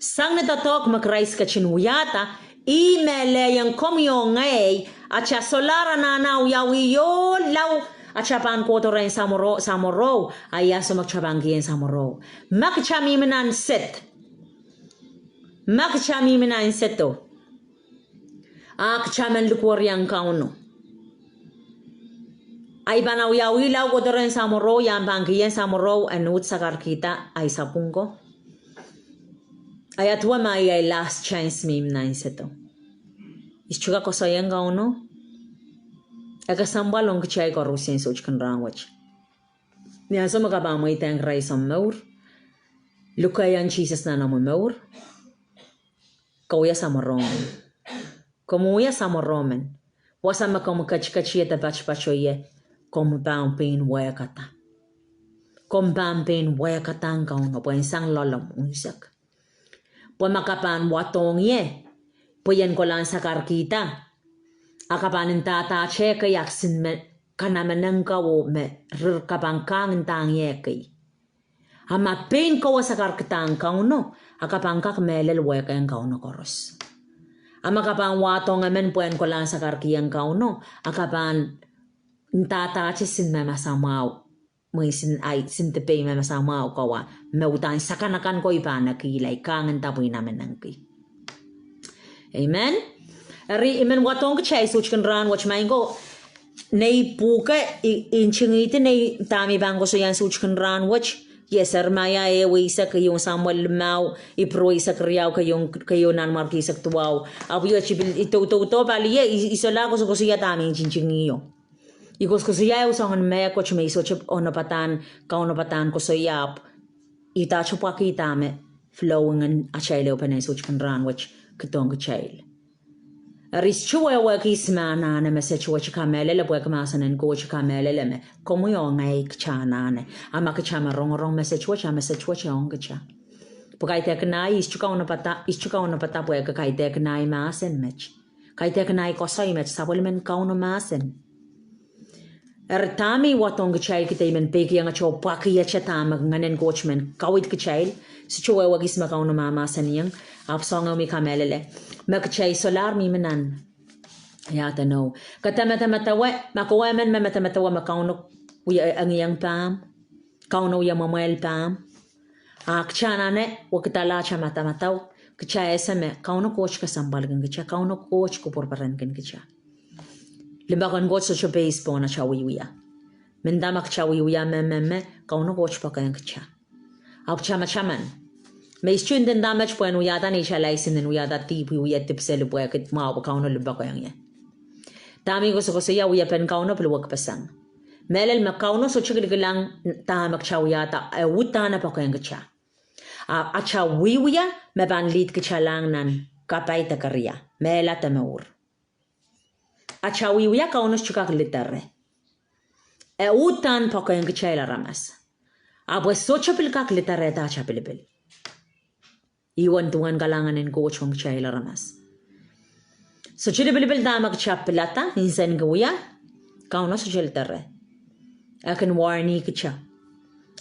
Sang ni doadoahk me Krais ketin wiahda, ih me lelohng komwi oh ngehi, ata solahr anahne wiawi oh lao, ata pahn kohdo rehn samworo, samworo, a ih ansou me kita pahn kihong samworo. Ma kita mihmi nan sed. Ma kita mihmi nan sedo. A kita men likwerihong Kauno. A I pahn wiawi lao kohdo rehn samworo, I ahpw pahn kihong samworo en uhd sakarkihda ahi sapwung ko. A ia duwe ma ahi last chance me I mihmi nan sedo. I sohte kak koasoaiong Kauno. E kesempwal ong kitail koaros en sohte kin rahnwet. Ni ansou me ke pahn mweidehng Krais omw mour, lukehiong Sises nan omw mour, ke wia samworo men. Komw wia samworo men. Wasa me komw ketiket ie de patopato ie, komw pahn pein wehkada. Komw pahn pein wehkadahng Kauno pwehn sang loalomw unsek. Pwe ma ke pahn wadohng ie, pwe I en kolahng sakarkihda, a ke pahn ndahda tehkei ahk sin me kanamenengka oh me rir ke pahn kahng ndahng ie kei. A ma pein kowe sakarkidahng Kauno, a ke pahn kak mehlel wehkehng Kauno koaros. A ma ke pahn wadohng emen pwehn kolahng sakarkihong Kauno, a ke pahn ndahdahte sin me masamwahu, mwein sin ahi, sin dipei me masamwahu kowa, me uhdahn sakanakan ko I pahn ekihla, I kahng nda pwe I namenengki. Amen. Eri I men wadohng kitail sohte kin rahnwet, maing ko, nei pwuhke, I, I ntingihdi nei dahme I pahn koasoia sohte kin rahnwet. Yes, Seremaia ehu eisek, keieun Samuel limau, Ipru eisek riau, keieun, keieun Nanmwarki eisek duwau. Ahpw I, I pil, I doudoudohng pali ie, I, I solahr koasokoasoia dahme I ntingihio. I koasokoasoia ehu soangen mehkot me I sohte kaunopada, kaunopada koasoia ahpw I dahte pwakih dahme flow ong atail ehupene sohte kin rahnwet kidohng kitail. Eri I sohte wehwehki ihs me anahne message wet, I kamehlele pwehki mahsen en Koht, I kamehlele me komwi oh ngehi kita anahne. A ma kita me rongorong message wet, a message wet ong kita. Pwe kaidehkin ahi, I sohte kaunopada, I sohte kaunopada pwehki kaidehkin ahi mahsen met. Kaidehkin ahi koasoi met, sapwellimen Kauno mahsen. Eri dahme I wadohng kitail, kitail men peikiong ete oh pwakihete dahme Ngehn en Koht men kaweid kitail. I sohte wehwehki ihs me Kauno mahmahsanihong, ahpw soangen me I kamehlele me kitail solahr mihmi nan, ia edeno, ke medemedewe, ma kowe emen me medemedewe me Kauno wie, eh, engieng pahmw, Kauno wie mwemwehl pahmw. A kita anahne wekidala ata madamadau, kita ese me Kauno Koht kesempwalkin kita, Kauno Koht kupwurperenkin kita. Limpoak en Koht sohte peis pohn ata wiewia. Mendahte ma kita wiewia me, me, me, Kauno Koht poakehng kita. Ahpw tamataman me I sohte ndinda met pwehn wiahda neitail license en wiahda dihp, wie dihp seli pwehki mwahu pwe Kauno limpoakehng ie. Dahme I koasokoasoia wiepen Kauno pil wekpeseng. Mehlel me Kauno sohte kilikilang dahme kita wiahda, e uhdahn poakehng kita. A ata wiewia me pahn lead kitalahng nan kapai de keria, mehla de mour. Ata wiewia Kauno sohte kak lidere. E uhdahn poakehng kitail aramas. Ahpw e sohte pil kak liderehda ata pilipil. Ih wen duwen kalahngan en Koht ong kitail aramas. Sohte lipilipil dahme kita pilada, nsenki wia, Kauno sohte lidere. E kin warn-i kita.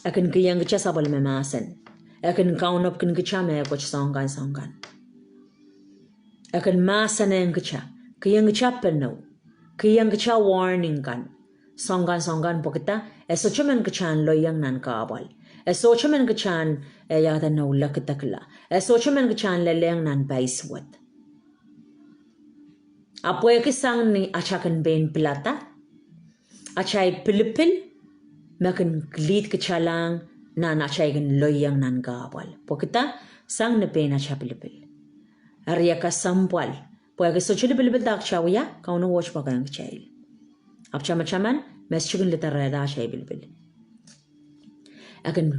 E kin kihong kita sapwellime mahsen. E kin kaunopkin kita mehkot soahng kan, soahng kan. E kin mahsanihong kita, kihong kita penou, kihong kita warning kan soahng kan, soahng kan pwehki dah, e sohte men kitahn loiong nan kahpwal. E sohte men kitahn, eh, ia edeno, lekidekla. E sohte men kitahn lelehng nan paisuwed. A pwehki sang ni ata kin pein pilada, atail pilipil me kin lead kitalahng nan atail kin loieng nan kahpwal. Pwehki dah? Sang ni pein atail pilipil. Eri e kesempwal. Pwehki sohte lipilipil dah kitail wia, Kauno Koht pwakehng kitail. Ahpw tamataman, me sohte kin lidarehda atail pilipil. E kin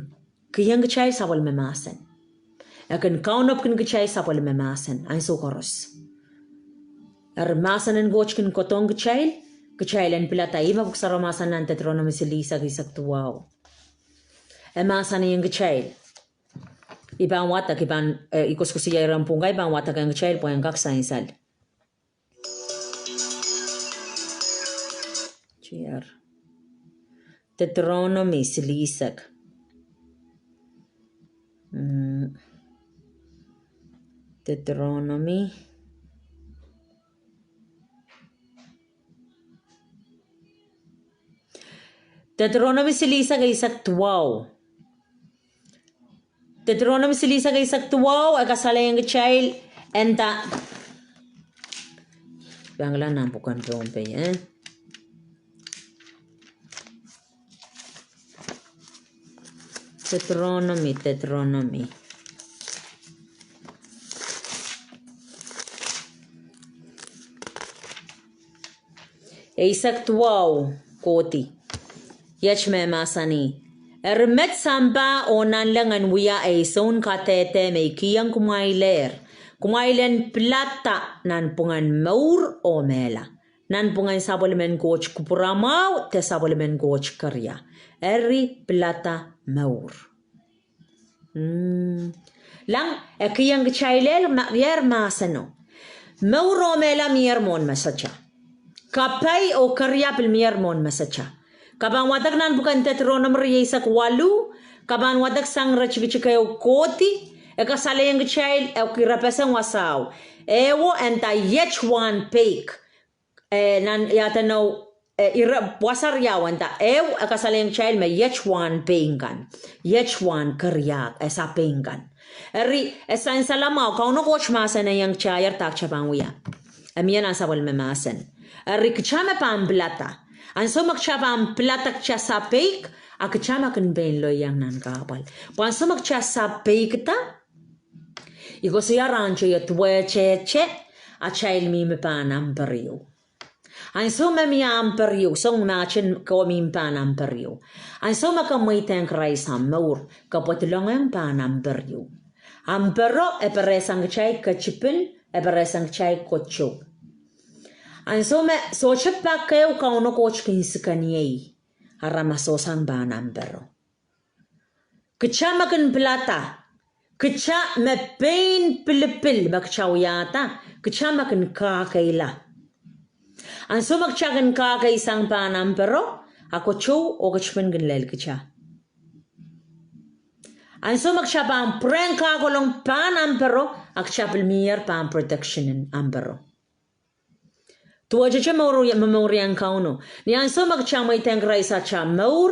kihong kitail sapwellime mahsen. E kin kaunopkin kitail sapwellime mahsen, ansou koaros. Eri mahsen en Koht kin kohdohng kitail, kitail en pilada. Ihme pwuhk sarawi mahsanih nan Deteronomi silihsek eisek duwau. E mahsanihong kitail. I pahn wadek, I pahn, eh, I koasoakoasoia iren pwuhk kan, I pahn wadekehng kitail pwehn kak sansal. Deteronomi silihsek. Mm. Deteronomi. Deteronomi silihsek eisek duwau. Deteronomi silihsek eisek duwau, e kasalehiong kitail, e nda, pahn kilang nan pwuken Pohnpei, eh? Deteronomi, Deteronomi. Eisek duwau, kohdi. Iet me mahsanih: Eri met sampah oh nanleng en wia ei sounkadehde me I kihong kumwailehr. Kumwail en pilada nanpwungen mour oh mehla, nanpwungen sapwellimen Koht kupwuramwahu de sapwellimen Koht keria. Eri pilada mour. Mm. Lang, e kihong kitail ma-, ier mahseno. Mour oh mehla mier mwohn mesatail. Kapai oh keria pil mier mwohn mesatail. Ke pahn wadek nan pwuken Deteronomi rieisek waluh, ke pahn wadek sang ire tikitik ehu kohdi, e kasalehiong kitail, e kin irepeseng wasao. Ehu, e nda iet wahn peik. Eh, nan iadenou, eh, ire, wasa riau, e nda, ehu, e kasalehiong kitail me iet wahn peik kan, iet wahn keria, eh, sapeik kan. Eri, e sansal mwahu, Kauno Koht mahsanihong kitail dah kitail pahn wia. E mie nan sapwellime mahsen. Eri kitail me pahn pilada. Ansou me kitail pahn pilada kitail sapeik, a kitail me kin pein loieng nan kahpwal. Pwe ansou me kitail sapeikda, I koasoia rahn teio duwehtehte, atail mihmi pahn amper ehu. Ansou me mie amper ehu, song mahsen ko mihmi pahn amper ehu. Ansou me ke mweidehng Krais ahmw mour, ke pwedilongehng pahn amper ehu. Ampero, e perehsang kitail ketipin, e perehsang kitail kotou. Ansou me sohte pak ehu Kauno Koht kin sikeniei, aramas oh sang pahn ampero. Kitail me kin pilada, kitail me pein pilipil me kitail wiahda, kitail me kin kahkeila. Ansou me kitail kin kahkeisang pahn ampero, a kotou oh ketipin kin lel kitail. Ansou me kitail pahn pwurehng kahkolong pahn ampero, a kitail pil mier pahn protection en ampero. Duwehtehte mour, me momourieng Kauno. Ni ansou me kitail mweidehng Krais atail mour,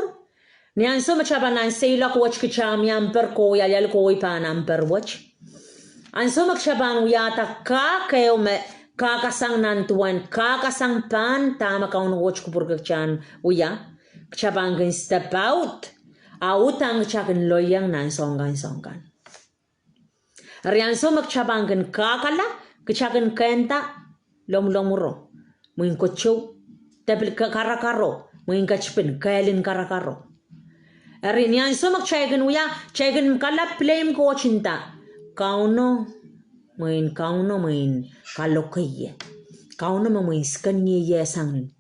ni ansou me kitail pahn nan seiloak wet kitail mie amper kohwei, alialu kohwei pahn amper wet. Ansou me kitail pahn wiahda kahk ehu me kahkasang nan duwen, kahkasang pahn dahme Kauno Koht kupwurki kitail en wia. Kitail pahn kin step out, a uhdahn kitail kin loieng nan soangen soangen. Eri ansou me kitail pahn kin kahkala, kitail kin kehnda lomwulomwuro, mwein kotou, de pil ka-, karakaro, mwein ketipin, kehlin karakaro. Eri ni ansou me kitail kin wia, kitail kin kalap blame Koht nda, Kauno, mwein Kauno, mwein kaloke ie. Kauno me mwein sikeniei ie sang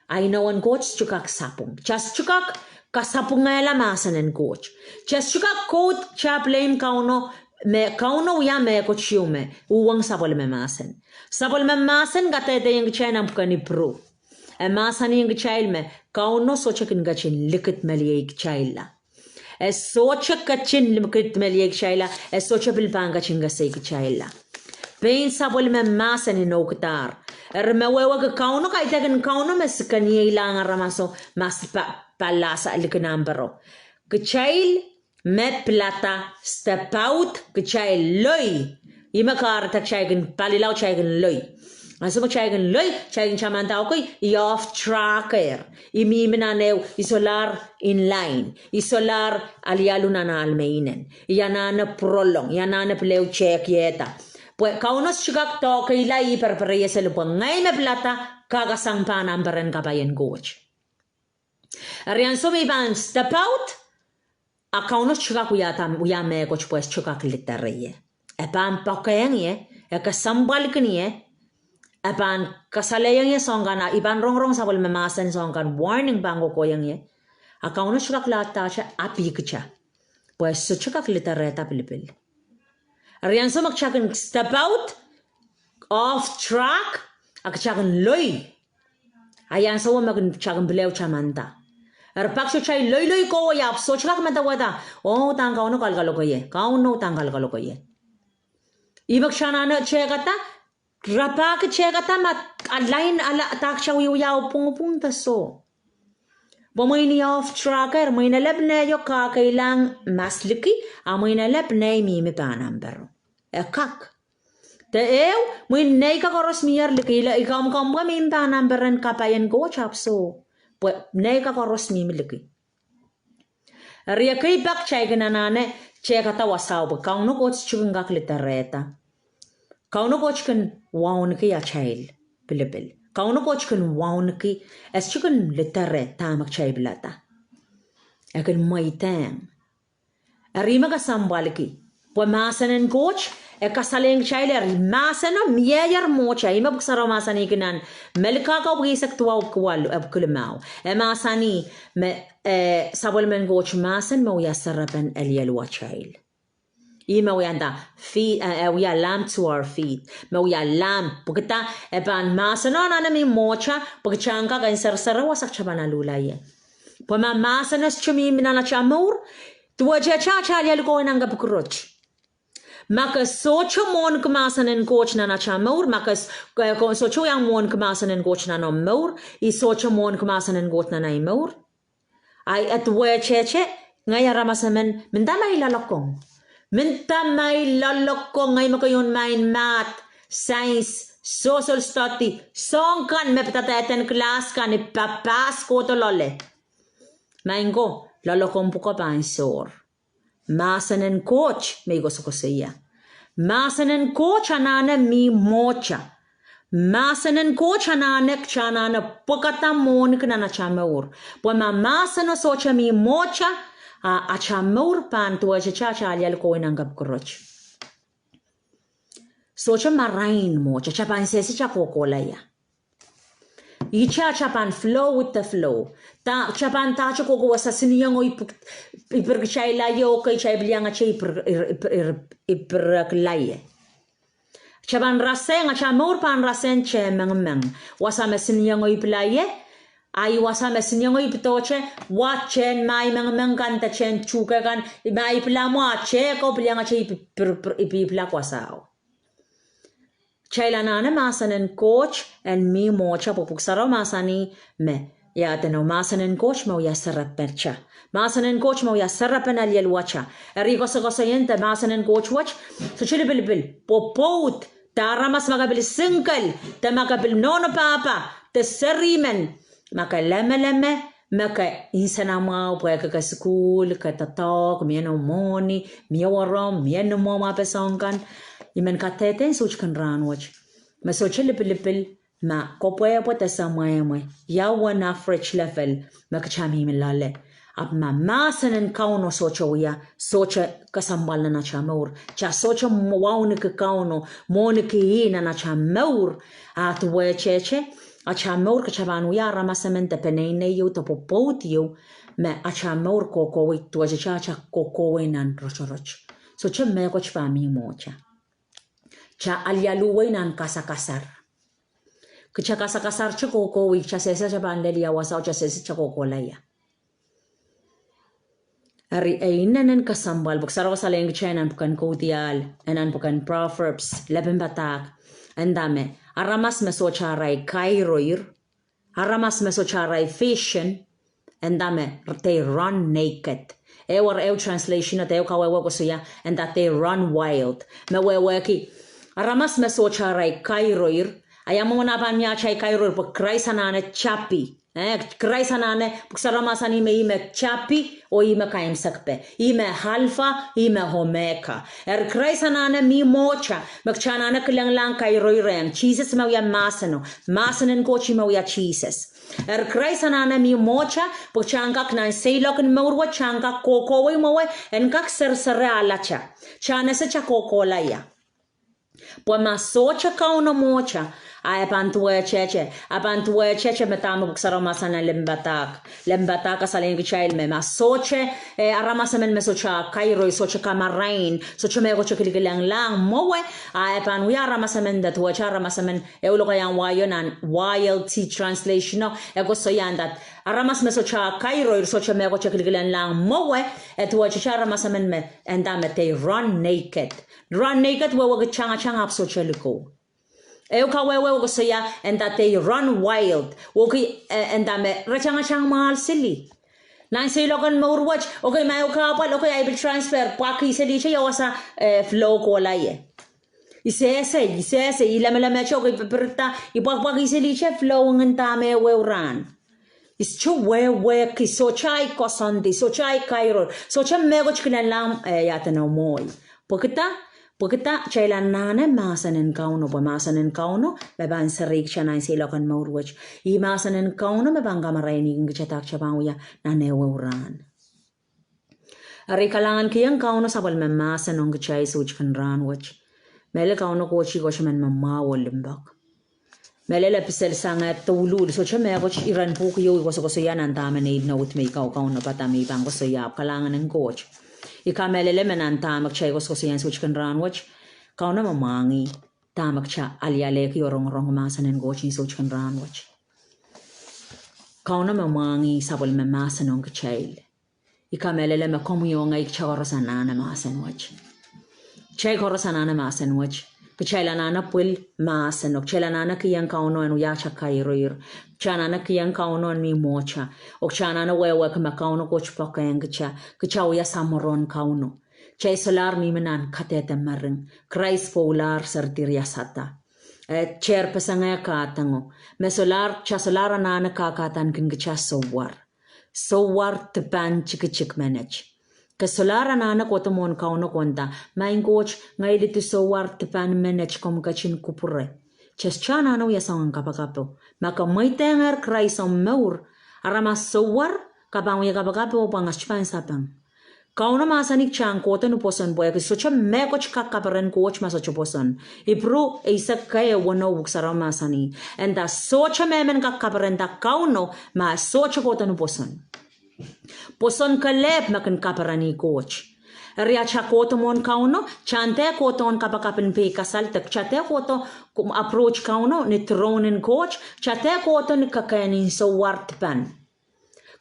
ainowen Koht, sohte kak sapwung. Kitail sohte kak kasapwungehla mahsen en Koht. Kitail sohte kak kouda kitail blame Kauno, me Kauno wia mehkot ieu me uhwong sapwellime mahsen. Sapwellime mahsen kadehdehiong kitail nan pwuken Ipru. E mahsanihong kitail me Kauno sohte kin ketin likidmeliehkitailla. E sohte ketin likidmeliehkitailla, e sohte pil pahn ketin keseikitailla. Pein sapwellime mahsen inoukidahr. Eri me wehwehki Kauno, kaidehkin Kauno me sikeniei lahng aramaso, ma se pa-, palasa likin ampero. Kitail me pilada step out, kitail loi. Ihme kahrehda kitail kin palilau, kitail kin loi. Ansou me kitail kin loi, kitail kin tamanda, okay, I off track er. I mihmi nan ehu, I solahr in line. I solahr alialu nan ahl me I inenen. I anahne pwurolong, I anahne pil ehu tehkiehda. Pwe Kauno sohte kak dokeila ih perepere seli pwe ngehi me pilada, kak sang pahn ahmw peren kapai en Koht. Eri ansou me I pahn step out, a Kauno sohte kak wiahda, wia mehkot pwe sohte kak lidere ie. E pahn poakehng ie, e kesempwalki ie, e pahn kasalehiong ie soahng kan, a I pahn rongorong sapwellime mahsen soahng kan, warning pahn kokohwong ie. A Kauno sohte kak laudahte, a pihkihte. Pwe sohte kak liderehda pilipil. Eri ansou me kitail kin step out, off track, a kitail kin loi. A ih ansou me kitail kin pil ehu tamanda. Eri pak sohte kitail loiloi kohwei ahpw sohte kak medewehda, oh, udahn Kauno kalokalo ie, Kauno udahn kalokalo ie. Ih me kitail anahne tehkada, rapahki tehkada ma a line ala, dah kitail wiewia oh pwungpwung de soh. Pwe mwein I off track er, mwein elep neio kakeilahng mas liki, a mwein elep nei mihmi pahn ahmw pero. E kak. De ehu, mwein nei kak koaros mier liki, I kamwkamwpwe mihmi pahn ahmw peren kapai en Koht ahpw soh. Pwe nei kak koaros mihmi liki. Eri ekei pak kitail kin anahne tehkada wasao pwe Kauno Koht sohte kin kak liderehda. Kauno Koht kin wauneki atail pilipil. Kauno Koht kin wauneki, e sohte kin lidere dahme kitail pilada. E kin mweidehng. Eri me kesempwalki. Pwe mahsen en Koht, e kasalehiong kitail eri mahseno mieier mwohtail. Ih me Pwuhk Sarawi mahsanihki nan Melkahka epwiki eisek duwau, epwiki waluh, epwiki limau. E mahsanih me, eh, sapwellimen Koht mahsen me wia serepen alialuwatail. Ih me wiahda, feet, eh, eh, wia lamp to our feet. Me wia lamp, pwehki dah, e pahn mahseno anahne mi mwohtail, pwehki kitail en kak en seresere wasa kitail pahn aluhla ie. Pwe ma mahseno sohte mihmi nan atail mour, duwehtehte atail alialu kohwei nan kapwukipwurod. Ma ke sohte mwohnki mahsen en Koht nan atail mour, ma ke s-, ke, ke sohte iang mwohnki mahsen en Koht nan omw mour, I sohte mwohnki mahsen en Koht nan ahi mour. Ahi, e duwehtehte, ngehi aramas emen, mendahte ma I loalokong. Mendahte ma I loalokong, ngehi me keieu maing math, science, social study, soahng kan me pidada eden class kan I papass kohdo loale. Maing ko, loalokong pwuko pahn sohr. Mahsen en Koht me I koasokoasoia. Mahsen en Koht anahne mi mwohtail. Mahsen en Koht anahne, kitail anahne pwekada mwohnki nan atail mour. Pwe ma mahseno sohte mi mwohtail, a atail mour pahn duwehtehte atail alialu kohwei nan kapwukipwurod. Sohte marain mwohtail, kitail pahn sehse kitail kohkohla ie. Ihte atail pahn flow with the flow. Dah, kitail pahn dahte kohkohwei wasa senieng o I pwuk-, I pirkitailla ie, okay, kitail pil iangete I pir-, I pir-, I pir-, I pirekla ie. Kitail pahn rasehng, atail mour pahn rasehng tehn mengmeng. Wasa me senieng o I pila ie, ahi wasa me senieng o I pidohte, wa tehn mahi mengmeng kan de tehn tuhke kan, ma I pila mwo a tehko pil iangete I pi-, pir-, pir-, I pi-, pilak wasao. Kitail anahne mahsen en Koht en mi mwohtail pwe Pwuhk Sarawi mahsanih me, ia edeno, mahsen en Koht me wia serepen atail. Mahsen en Koht me wia serepen alialuwatail. Eri koasokoasoien de mahsen en Koht wet, sohte lipilipil, pwopwoud, de aramas ma ke pil single, de ma ke pil nohno pahpa, de serimen, ma ke lemeleme, me ke nsenamwahu pwehki ke sukuhl, ke doadoahk, mie noumw mwohni, mie weromw, mie noumw mwahu, pwe soahng kan. I men kadehdehiong soutik en rahnwet me sohte lipilipil ma kopwehpwe de semwehmwe, ia uwen average level me kitail mihmi loale. Ahpw ma mahsen en Kauno sohte wia, sohte kesempwal nan atail mour. Kitail sohte mw-, wauneki Kauno, mwohniki ih nan atail mour. A duwehtehte, atail mour kitail pahn wia aramas emen de peneinei ieu de pwopwoud ieu, me atail mour kohkohwei, duwehtehte atail kohkohwei nan rotorot. Sohte mehkot pahn mi mwohtail. Kitail alialuwei nan kasakasar. Kitail kasakasarte kohkohwei, kitail sehse kitail pahn lel ia wasao, kitail sehse kitail kohkohla ia. Eri e inenen kesempwal, Pwuhk Sarawi kasalehiong kitail nan pwuken Kaudiahl, nan pwuken Proverbs, lepin padahk, e nda me, aramas me sohte arail kairoir, aramas me sohte arail vision, e nda me, they run naked. Ehu, ehu translation, ehu kawehwe koasoia, e nda they run wild. Me wehwehki, aramas me sohte arail kairoir, Ia mwomwen ah pahn mie atail kairoir? Pwe Krais anahne tapi. Eh, Krais anahne, Pwuhk Sarawi mahsanih me ih me tapi, oh ih me kaimwisekpe. Ih me Alpha, ih me Omega. Eri Krais anahne mi mwohtail, me kitail anahne kilenglahng kairoirehiong. Sises me wia mahseno. Mahsen en Koht me wia Sises. Eri Krais anahne mi mwohtail, pwe kitail en kak nan seiloak en mour wet, kitail en kak kohkohwei mwowe, en kak sersere alatail. Kitail en ese kitail kohkohla ia. Pwe ma sohte Kauno mwohtail, a e pahn duwehtehte, a pahn duwehtehte me dahme Pwuhk Sarawi mahsanih limpadahk. Limpadahk kasalehiong kitail me, ma sohte, eh, aramas emen me sohte ah kairoir, sohte kamarain, sohte mehkot e kilikilenglahng mwowe, a e pahn wia aramas emen de duwehte aramas emen, e lokaiahn wai o nan Y L T translation o, e koasoia that aramas me sohte ah kairoir, sohte mehkot e kilikilenglahng mwowe, e duwehte aramas emen me, e nda me they run naked. Run naked wehwehki tangatang ahpw sohte likou. Ehu kawehwe e koasoia, e nda they run wild. Wehwehki, eh, e nda me re tangatang mwahl sili. Nan seiloak en mour wet, okay, ma ehu kahpwal, okay, I will transfer, pwakih selihte ia wasa, eh, flow kohla ie. I sehse, i sehse, i lemelemehte, okay, pirda, i pwakpwakih selihte flow ngehn dahme ehu rahn. I sohte wehwehki, sohte ahi koasoandi, sohte ahi kairoir, sohte mehkot kilenglahng, eh, ia dene mwohi. Pwekida, pwekida kitail anahne mahsen en Kauno, pwe mahsen en Kauno me pahn serihkitail nan seiloak en mour wet. Ih mahsen en Kauno me pahn kamarainihkin kitail dah kitail pahn wia nan ehu rahn. Eri kalahngan kihong Kauno sapwellime mahsen ong kitail soutik en rahn wet. Mehlel Kauno Koht ih Koht emen me mwahu oh limpoak. Mehlel e pisel sang eh douluhl, sohte mehkot iren pwuhk ieu i koasokoasoia nan dahme nein nohd me i kau Kauno pada me i pahn koasoia, ahpw kalahngan en Koht. I kamehlele me nan dahme kitail koasokoasoia nan soutik en rahn wet, Kauno me mwahngih dahme kitail alialehki oh rongorong mahsen en Koht nan soutik en rahn wet. Kauno me mwahngih sapwellime mahsen ong kitail. I kamehlele me komwi oh ngehi kitail koaros anahne mahsen wet. Kitail koaros anahne mahsen wet. Kitail anahne pwil mahsen, oh kitail anahne kihong Kauno en wia atail kairoir. Kitail anahne kihong Kauno en mi mwohtail. Oh kitail anahne wehwehki me Kauno Koht poakehng kitail. Kitail wia samworo en Kauno. Kitail solahr mihmi nan kadehde mering. Krais pwoulahr, seridi riasada. Eh, tehr peseng eh kadango. Me solahr, kitail solahr anahne kakahdaneki kitail souwar. Souwar dipan tikitik menet. Ke solahr anahne kohdo mwohn Kauno oh nda, Maing Koht, ngehi lidu souwar dipan menet, komw ketin kupwure. Kitail sohte anahne wia soangen kapakapo. Ma ke mweidohngehr Krais omw mour, aramas souwar, ke pahn wia kapakapo pwe ngehi sohte pahn sapeng. Kauno mahsanih kitail en kohdo ni pwoson pwehki sohte mehkot kak kaperen Koht ma sohte pwoson. Ipru eisek kei, weneu, Pwuhk Sarawi mahsanih, e nda sohte mehmen kak kaperenda Kauno ma sohte kohdo ni pwoson. Pwoson kelehpw me kin kaperenih Koht. Eri atail kohdo mwohn Kauno, kitail en dehr kohdo en kapakap en peikasal de kitail dehr kohdo, approach Kauno ni throne en Koht, kitail dehr kohdo ni kekehn en souwar dipan.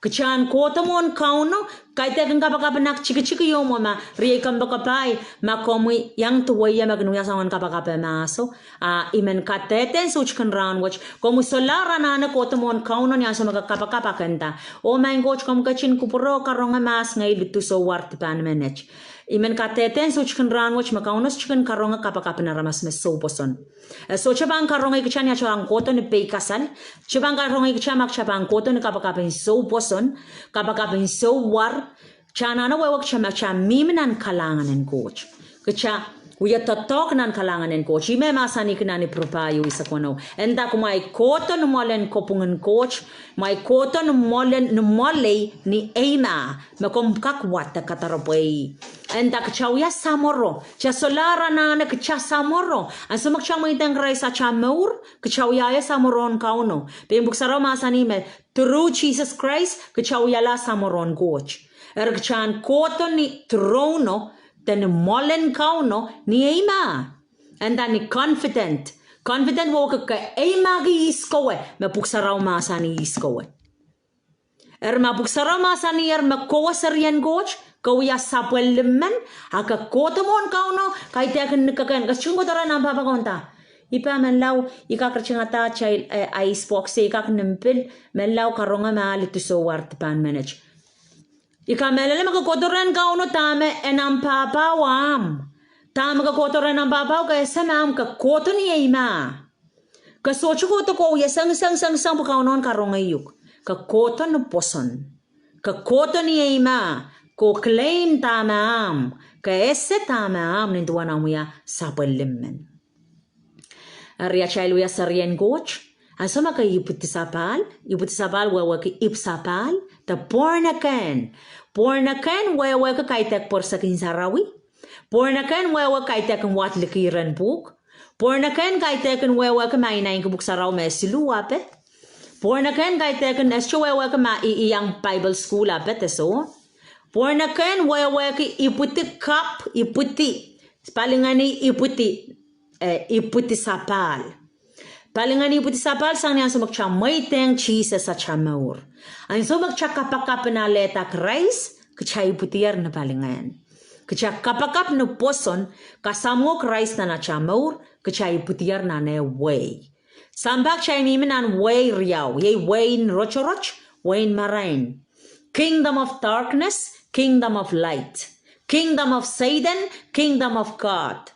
Kitail en kohdo mwohn Kauno, kaidehkin kapakap en ak tikitik ieu mwo ma riei kompoakepahi, ma komwi iang duwehie me kin wia soangen kapakap en mahso, a I men kadehde nan soutik en rahn wet, komwi solahr anahne kohdo mwohn Kauno ni ansou me ke kapakap a ke nda, Oh Maing Koht, komw ketin kupwure oh karonge mahs ngehi lidu souwar dipan menet. I men kadehde nan soutik en rahn wet me Kauno sohte kin karonge kapakap en aramas me soupwoson. E sohte pahn karonge kitail ni atail pahn kohdo ni peikasal. Sohte pahn karonge kitail ma kitail pahn kohdo ni kapakap en soupwoson, kapakap en souwar. Kitail anahne wehwehki kitail ma kitail mihmi nan kalahngan en Koht. Kitail wia doadoahk nan kalahngan en Koht. Ih me mahsanihki nan Ipru pahieu eisek weneu, e nda, Kumwail kohdo ni mwoalen kopwung en Koht, kumwail kohdo ni mwoalen, ni mwoalei ni eimah, me komw kak wadek kadaropwe ih. E nda kitail wia samworo, kitail solahr anahne kitail samworo. Ansou me kitail mweidohng Krais atail mour, kitail wia samworo en Kauno. Pein Pwuhk Sarawi mahsanih me through Jesus Christ kitail wiahla samworo en Koht. Eri kitail en kohdo ni throne o, de ni mwoalen Kauno ni eimah. E nda ni confident. Confident wehwehki ke eimahki ihs kowe, me Pwuhk Sarawi mahsanih ihs kowe. Eri ma Pwuhk Sarawi mahsaniher me kowe serien Koht, ke wia sapwellimen, a ke kohdo mwohn Kauno, kaidehkin ni kekehn, ke sohte kin kohdo rehn ahmw pahpa oh nda, I pahn menlau, I kak ritingada atail, eh, ice box, I kak nim pil, menlau karonge mah lidu souwar dipan menet. I kamehlele me ke kohdo rehn Kauno dahme en ahmw pahpao ahmw. Dahme ke kohdo rehn ahmw pahpao ke ese me ahmw, ke kohdo ni eimah. Ke sohte kohdo kowe sengiseng, sengiseng pwe Kauno en karonge uhk. Ke kohdo ni pwoson. Ke kohdo ni eimah, ke claim dahme ahmw, ke ese dahme ahmw nin duwen omw wia sapwellime. Eri atail wia serien Koht, ansou me ke ipwidi sapahl, ipwidi sapahl wehwehki ipw sapahl, de born again. Born again wehwehki kaidehk pwerisek en sarawi. Born again wehwehki kaidehk en wad liki rehn pwuhk. Born again kaidehk en wehwehki ma I naineki pwuhk sarawi me siluh ape. Born again kaidehk en, e sohte wehwehki ma I, I iang Bible school ape de soh. Born again wehwehki ipwidi kapw, ipwidi, palingehni ipwidi, eh, ipwidi sapahl. Palingehni ipwidi sapahl sang ni ansou me kita mweidehng Sises ata mour. Ansou me kita kapakap en alehda Krais, kita ipwidier ni palingehn. Kita kapakap ni pwoson, kasamwo Krais nan ata mour, kita ipwidier nan ehu wehi. Sampah kita mihmi nan wehi riau, iei wehin rotorot, wehin marain. Kingdom of darkness, kingdom of light. Kingdom of Satan, kingdom of God.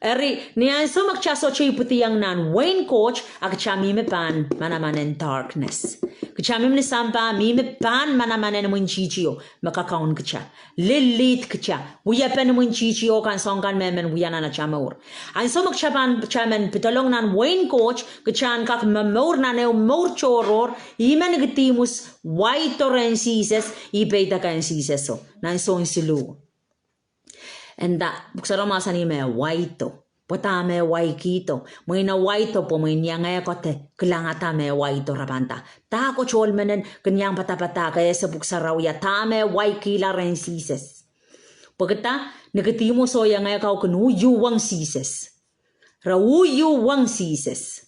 Eri, ni ansou me kita sohte ipwidiong nan wehin Koht, a kita mihmi pahn manaman en darkness. Kita mihmi ni sampah, mihmi pahn manaman en imwintihti o, me kakaun kita, lilihd kita, wiepen imwintihti o kan soahng kan me men wia nan ata mour. Ansou me kita pahn, kita men pedolong nan wehin Koht, kita en kak momour nan ehu mour tohrohr, ihme Nikodimus waido rehn Sises, ih peidek en Siseso nan Sohn siluh. E nda, pwuhk sarawio mahsanih me waido. Pwe dahme waikihdo? Mwein e waido pwe mwein iangehkoaste kilangada me waido, re pahn nda, dah koht ohl menet kin iang padapadahk, e ese pwuhk sarawio, dahme waikihla rehn Sises? Pwehki dah? Nikodimus oh iangehkoaste kin uhwong Sises. Re uhwong Sises.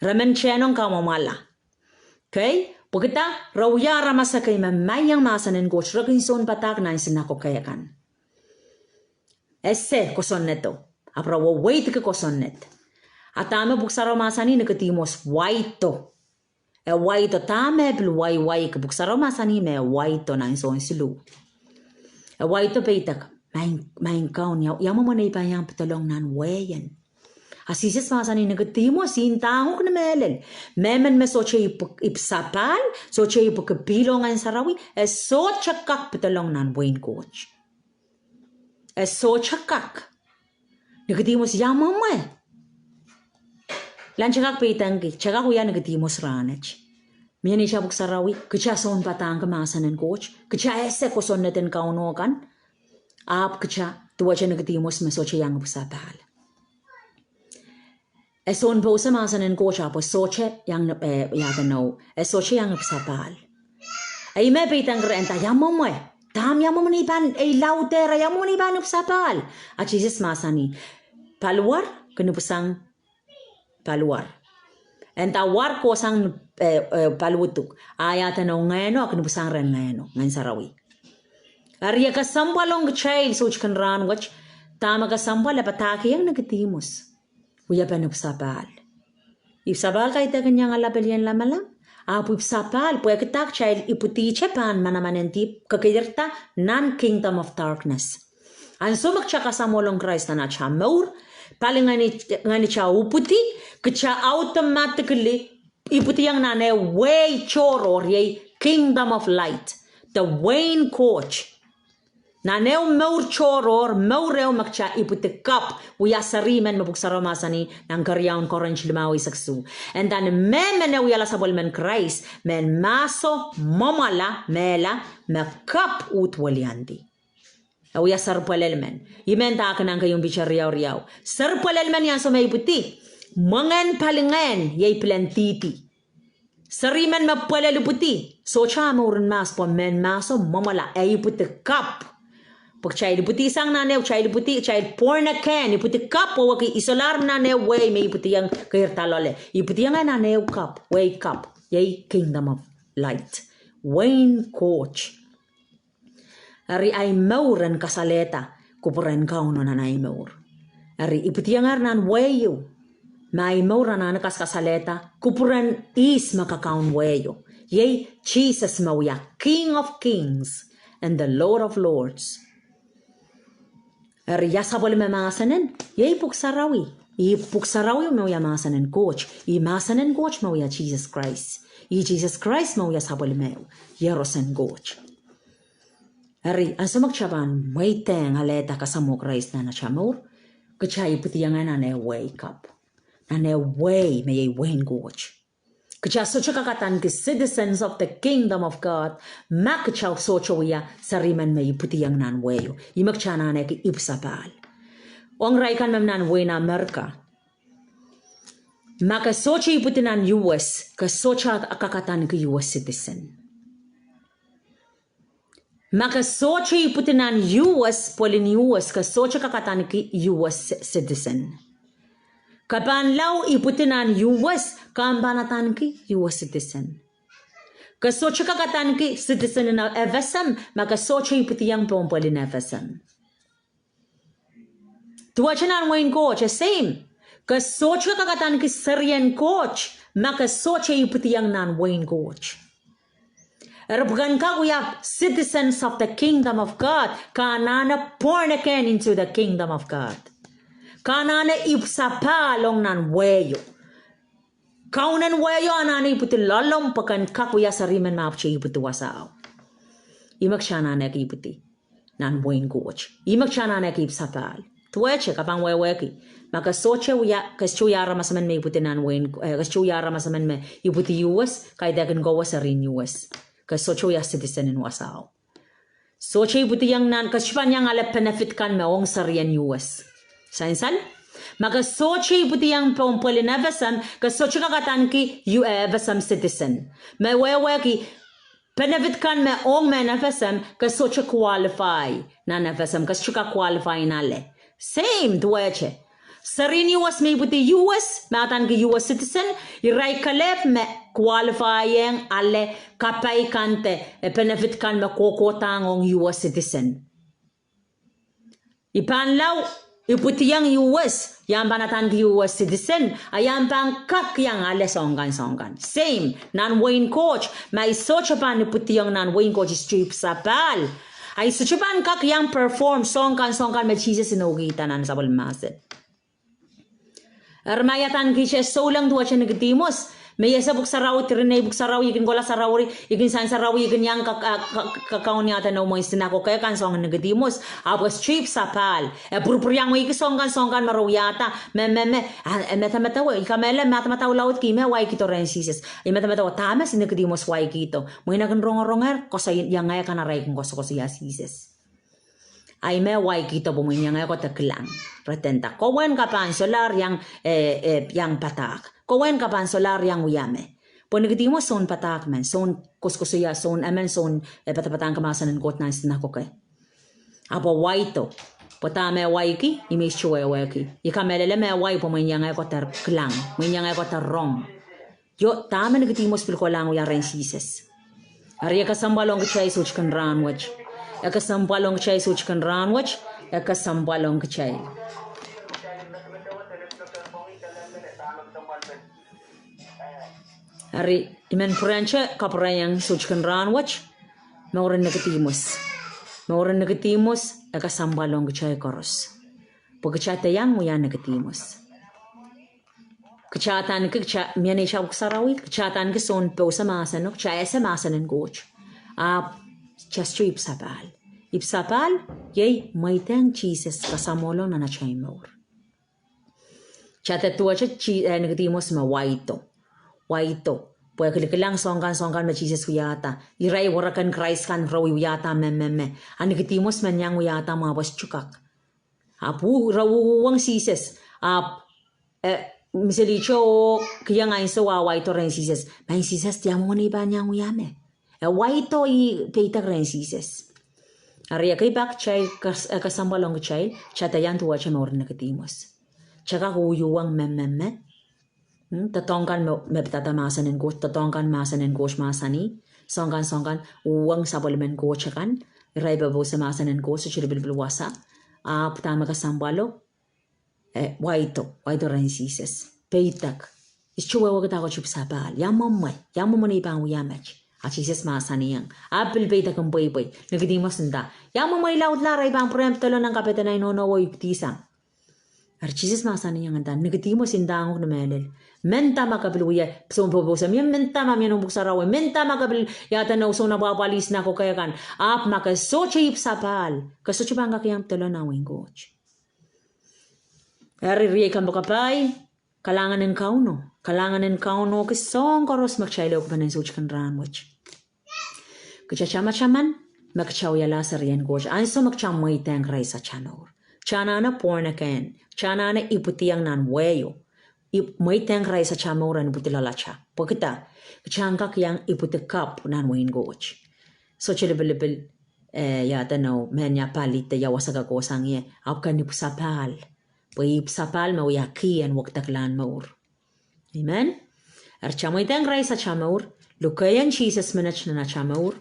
Re men tehnong kamwomwala. Kei, pwehki dah? Re wia aramas ekei me maiong mahsen en Koht, re kin sounpadahk nan sinakok kan. Ese kosonnedo, ahpw re weweidki kosonned. A dahme pwuhk sarawio mahsanih? Nikodimus waido. E waido, dahme pil waiwaiki? Pwuhk sarawio mahsanih me waido nan Sohn siluh. E waido peidek, maing, maing Kaun, ia mwomwen ei pahn iang pedolong nan wehin? A Sises mahsanih, Nikodimus, I ndahng uhk ni mehlel, mehmen me sohte ipw, ipw sapahl, sohte ipwiki pihl oh Ngehn Sarawi, e sohte kak pedolong nan wehin Koht. E sohte kak. Nikodimus, ia mwomwe? Lante kak peidengki, te kak wia Nikodimus rahnwet. Mie neitail pwuhk sarawi, kita sounpadahngki mahsen en Koht, kita ese kosonned en Kauno kan, ahpw kita duwehte Nikodimus me sohte iang ipw sapahl. E sounpouse mahsen en Koht ahpw e sohte iang, eh, ia edeno, e sohte iang ipw sapahl. E ihme peidengki reh, e nda, ia mwomwe? Dahme, ia mwomwen ei pahn, ei laudehr, ia mwomwen ei pahn ipw sapahl? A Sises mahsanih, paliwar kin ipwisang paliwar. E nda war kohsang, eh, eh, paliwaduk. A ia edeno ngehno, a kin ipwisang rehn ngehno, Ngehn Sarawi. Eri e kesempwal ong kitail soutkin rahnwet, dahme kesempwal? E padahkihong Nikodimus wiepen ipw sapahl. Ipw sapahl kaidehk en iangala pelien lamalam. Ahpw ipw sapahl, pwehki dah? Kitail ipwidihte pahn manaman en dihp, kekeirda nan kingdom of darkness. Ansou me kita kasamwolong Krais nan ata mour, palingehni, ngehn kita ipwidi, kita automatically ipwidiong nan ehu wehi tohrohr, iei kingdom of light, de wehin Koht. Nan ehu mour tohrohr, mour ehu me kita ipwidi kapw, wia seri men me pwuhk sarawi mahsanih nan keriaun Korint limau eisek isuh. E nda ni mehmen me wiahla sapwellimen Krais, mehn mahso mwomwala mehla me kapw uhd weliandi. E wia seri pwelel men. Ih me ndahki nan keieun Piter riau riau, seri pwelel men ni ansou me ipwidi, mwengehn palingehn iei pilen dihdi. Seri men me pwelel ipwidi, sohte ah mouren mahs pwe mehn mahso mwomwala, e ipwidi kapw. Pwe kitail ipwidisang nan ehu, kitail ipwidi, kitail born again, ipwidi kapw wehwehki I solahr nan ehu wehi me ipwidiong keirda loale. Ipwidiong nan ehu kapw, wehi kapw, iei kingdom of light, wehin Koht. Eri ahi mour en kasalehda kupwuren Kauno nan ahi mour. Eri ipwidiongehr nan wehi ieu, ma ahi mour anahne kasalehda kupwuren ihs me kakaun wehi ieu, iei Sises me wia King of Kings and the Lord of Lords. Eri ia sapwellime mahsen en? Iei pwuhk sarawi. Ih Pwuhk Sarawi me wia mahsen en Koht. Ih mahsen en Koht me wia Sises Krais. Ih Sises Krais me wia sapwellimehu, iehroson Koht. Eri, ansou me kitail pahn mweidehng alehda kasamwo Krais nan atail mour, kitail ipwidiong nan eh wehi kapw. Nan eh wehi me iei wehin Koht. Kitail sohte kak adaneki citizens of the kingdom of God ma kitail sohte wia serimen me ipwidiong nan wehio. Ih me kitail anahneki ipwsapahl. Ong irail kan me nan wehin Amerika, ma ke sohte ipwidi nan U S, ke sohte kak adaneki U S citizen. Ma ke sohte ipwidi nan U S, pwelin U S, ke sohte kak adaneki U S citizen. Ke pahn lao ipwidi nan U S, ke ahpw pahn adaneki U S citizen. Ke sohte kak adaneki citizen en F S M ma ke sohte ipwidiong pohn pwelin F S M. Duwehte nan wehin Koht, e same. Ke sohte kak adaneki serien Koht ma ke sohte ipwidiong nan wehin Koht. Eri pwe ke en kak wia citizens of the kingdom of God, ke anahne born again into the kingdom of God. Ke anahne ipwsapahl ong nan wehio. Kaunen wehio anahne ipwidi loalomw pwe ke en kak wia serimen me ahpwte ipwidi wasao. Ih me kitail anahneki ipwidi nan wehin Koht. Ih me kitail anahneki ipwsapahl. Duwehte, ke pahn wehwehki, ma ke sohte wia, ke sohte wia aramas emen me ipwidi nan wehin, eh, ke sohte wia aramas emen me ipwidi U S, kaidehkin kowe serien U S. Ke sohte wia citizen en wasao. Sohte ipwidiong nan, ke sohte pahn iang ale benefit kan me ong serien U S. Sansal? Ma ke sohte ipwidiong pohn pwelin F S M, ke sohte kak adaneki U, eh, F S M citizen. Me wehwehki, benefit kan me ong mehn F S M, ke sohte qualify nan F S M, ke sohte kak qualify en ale. Same, duwehte. Serien U S me ipwidi U S, me adaneki U S citizen, irail kelehpw me qualify ong ale kapai kan de, eh, benefit kan me kohkohdahng ong U S citizen. I pahn lao ipwidiong U S, I ahpw pahn adaneki U S citizen, a I ahpw pahn kak iang ale soangen kan, soangen kan. Same, nan wehin Koht, ma I sohte pahn ipwidiong nan wehin Koht, I sohte ipwsapahl. A I sohte pahn kak iang perform soangen kan, soangen kan me Sises inoukihda nan sapwellime mahsen. Eri ma I adaneki ite souleng duwehte Nikodihmus, me I ese Pwuhk Sarawi, diren ei Pwuhk Sarawi, I kin kohla sarawi, I kin sain sarawi, I kin iang ka, ka, ka, kakaun iahda noumw mwein sinakoke kan soangen Nikodihmus, ahpw e sohte ipwsapahl. E pwurpwuriamweiki soangen kan, soangen kan me re wiahda, me, me, me, a, e medemedewe, I kamehlele, madamadau laudki me waikihdo rehn Sises. I medemedewe dahme Nikodihmus waikihdo. Mwein e kin rongorongehr, koasoiaiong kan arail kin koasokoasoia Sises. A ih me waikihdo pwe mwein iang eh kohdo kilang. Re nda, ke wen ke pahn solahr iang, eh, eh, iang padahk. Ke wen ke pahn solahr iang wia me. Pwe Nikodihmus soun padahk men, soun koasokoasoia, soun emen, soun, eh, padapadahngki mahsen en Koht nan sinakoke. Ahpw e waido. Pwe dahme e waiki, ih me I sohte wehwehki. I kamehlele me e wai pwe mwein iang eh kohdo kilang. Mwein iang eh kohdo rong. Io, dahme Nikodihmus pil kohlahng wia rehn Sises. Eri e kesempwal ong kitail soutikin rahnwet. E kesempwal ong kitail soutikin rahnwet. E kesempwal ong kitail. Eri, I men pwurehngte kapwurehiong soutikin rahnwet, mouren Nikodihmus. Mouren Nikodihmus, e kesempwal ong kitail koaros. Pwe kitail dehr iang wia Nikodihmus. Kitail adaneki, kitail mie neitail Pwuhk Sarawi, kitail adaneki soun pousehla mahseno, kitail ese mahsen en Koht. Ahpw, kitail sohte ipwsapahl. Ipwsapahl, iei mweidehng Sises kasamwohlong nan atail mour. Kitail dehr duwehte, eh, Nikodihmus me waido. Waido. Pwe kilikilang soangen kan, soangen kan me Sises wiahda. Irail werek en Krais kan re wiwiahda me, me, me. A Nikodihmus men iang wiahda mwo ahpw e sohte kak. Ahpw re uhwong Sises. Ahpw, eh, miselihte oh kihong ansou a waido rehn Sises. Maing Sises, ia mwomwen I pahn iang wia me. E waido, e peidek rehn Sises. Eri ekei pak kitail, eh, kesempwal ong kitail, kitail dehr iang duwehte mouren Nikodihmus. Kitail kak uhwong me, me, me. Hmm, doadoahk kan me, me pidada mahsen en Koht, doadoahk kan mahsen en Koht mahsanih. Soangen kan, soangen kan, uhwong sapwellimen Koht akan. Irail popouse mahsen en Koht, sohte lipilipil wasa. Ahpw dahme kesempwalo, eh, waido, waido rehn Sises. Peidek. I sohte wehwehki dahkot ipwsapahl. Ia mwomwen, ia mwomwen I pahn wia met. A Sises mahsanihong. Ahpw pil peidek en pweipwei. Nikodihmus nda, ia mwomwen I laudla arail pahn pwurehng pedolong nan kapehden ahi nohno oh ipwidisang. Eri Sises mahsanihong nda, Nikodihmus, I ndahng uhk ni mehlel, mendahte ma ke pil wia soun popohs, mie mendahte ma mie noumw pwuhk sarawi, mendahte ma ke pil iahda noumw soun apwahpwalih, sina kokohkan, ahpw ma ke sohte ipwsapahl, ke sohte pahn kak iang pedolong nan wehin Koht. Eri riei kompoakepahi, kalahngan en Kauno, kalahngan en Kauno ki soahng koaros me kitail ehukipene soutikin rahnwet. Kitail tamataman me kitail wiahla serien Koht ansou me kitail mweidehng Krais atail mour. Kitail anahne born again, kitail anahne ipwidiong nan wehio. Ipw-, mweidehng Krais atail mour en ipwidi loalatail. Pwehki dah? Kitail en kak iang ipwidi kapw nan wehin Koht. Sohte lipilipil, eh, iahda noumw mehnia pali de ia wasa ke kohsang ie, ahpw ke en ipwsapahl. Pwe ipwsapahl me wia key en wekidekla en mour. Amen. Eri kitail mweidehng Krais atail mour, lukehiong Sises menet nan atail mour,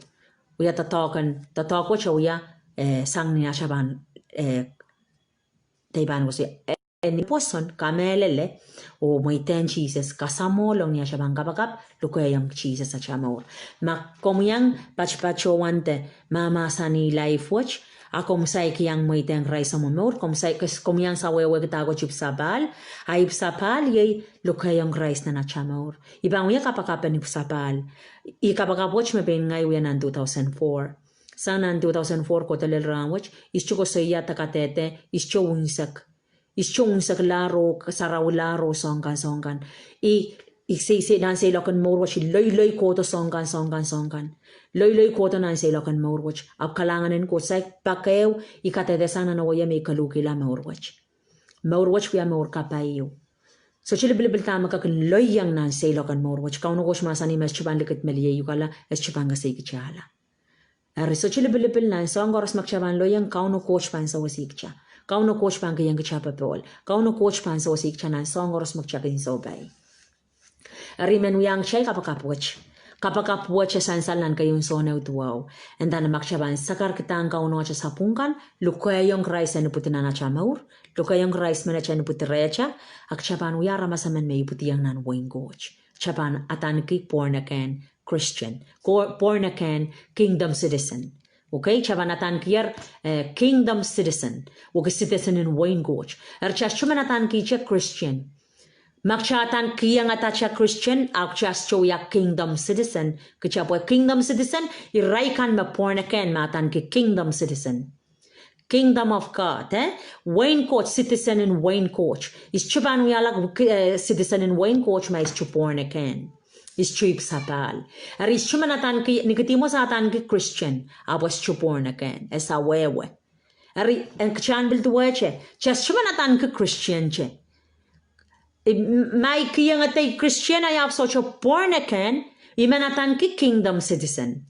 wia doadoahk en, doadoahk wet e wia, eh, sang ni atail pahn, eh, dei pahn koasoia, eh, ni pwoson, kamehlele, oh mweidehng Sises, kasamwohlong ni atail pahn kapakap, lukehiong Sises atail mour. Ma komw iang patopatohwan de mahmahsanih life wet, a komw saik iang mweidehng Krais omw mour, komw saik, komw iang sawehwehki dahkot ipwsapahl, a ipwsapahl iei lukehiong Krais nan atail mour. I pahn wia kapakap en ipwsapahl. Ih kapakap wet me pein ngehi wia nan two thousand four. Sang nan two thousand four kohdo lel rahnwet, I sohte koasoia de kadehde, I sohte unsek. I sohte unsekla oh sarawilahr oh soahng kan soahng kan. I, I sei, sei, nan seiloak en mour wet, I loiloi kohdo soahng kan, soahng kan, soahng kan. Loiloi kohdo nan seiloak en mour wet. Ahpw kalahngan en Koht, saik pak ehu, I kadehdehsang nan wehi me I koluhkihla mour wet. Mour wet wia mour kapai ehu. Sohte lipilipil dahme ke kin loiong nan seiloak en mour wet. Kauno Koht mahsanih me e sohte pahn likidmelieiukala, e sohte pahn kesehkitala. Eri sohte lipilipil nan soahng koaros me kitail pahn loiong, Kauno Koht pahn sewesei kitail. Kauno Koht pahn kihong kitail popohl. Kauno Koht pahn sewesei kitail nan soahng koaros me kitail kin sohpai. Eri I men wiahiong kitail kapakap wet. Kapakap wet e sansal nan keieun Sohn ehu duwau. Eri ma kitail pahn sakarkihda Kauno atail sapwung kan, lukehiong Krais en ipwidi nan atail mour, lukehiong Krais menet en ipwidi rehtail, a kitail pahn wia aramas emen me ipwidiong nan wehin Koht. Kitail pahn adaneki born again Christian, ko-, born again kingdom citizen. Okay, kitail pahn adaneki, eh, kingdom citizen, wehwehki citizen en wehin Koht. Eri kitail sohte men adaneki Christian. Ma kitail adankihong atail Christian, a kitail sohte wia kingdom citizen. Kitail pwe kingdom citizen, irail kan me born again, me adaneki kingdom citizen. Kingdom of God, eh? Wehin Koht, citizen en wehin Koht. I sohte pahn wiahla, eh, citizen en wehin Koht ma I sohte born again. I sohte ipwsapahl. Eri I sohte men adaneki, Nikodihmus adaneki Christian, ahpw e sohte born again, e sawehwe. Eri, en kitail pil duwehte, kitail sohte men adaneki Christian te. I, m-, ma I kihong ede Christian a I ahpw sohte born again, I men adaneki kingdom citizen.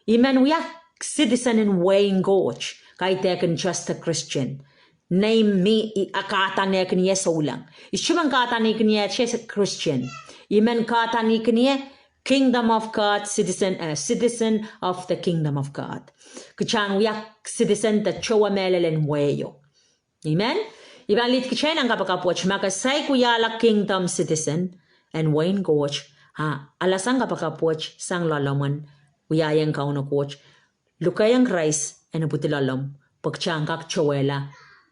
I men wia citizen en wehin Koht, kaidehkin just a Christian. Nein me I, a kahdanehkin ie souleng. I sohte men kahdanehkin ie te Christian. I men kahdanehkin ie kingdom of God, citizen, eh, citizen of the kingdom of God. Kitail en wia citizen de towe mehlel en wehio. Amen. I pahn lead kitail nan kapakap wet, ma ke saik wiahla kingdom citizen en wehin Koht, a alasang kapakap wet sang loalomwen, wiahiong Kauno Koht, lukehiong Krais en ipwidi loalomw, pwe kitail en kak towehla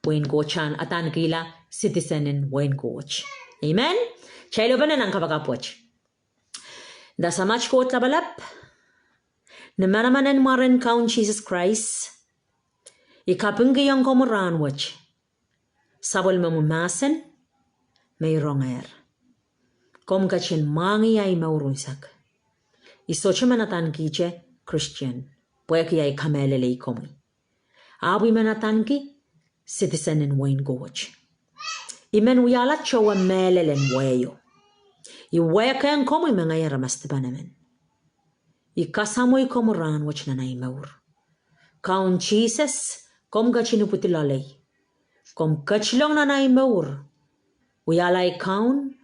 wehin Koht, kitail en adanekihla citizen en wehin Koht. Amen. Kitail lohpene nan kapakap wet. Nda Samat Koht Lapalap, ni manaman en mwaren Kaun Sises Krais, I kapingkihong komwi rahnwet, sapwellimomwi mahsen me I rongehr. Komw ketin mwahngih ahi mour unsek. I sohte men adanekihte Christian, pwehki ahi kamehlelei komwi. Ahpw I men adaneki citizen en wehin Koht. I men wiahla towe mehlel en wehio. I wehkehng komwi me ngehi aramas dipan emen. I kasamwo komwi rahnwet nan ahi mour. Kaun Sises, komw ketin ipwidi loalei. Komw ketilong nan ahi mour, wiahla ahi Kaun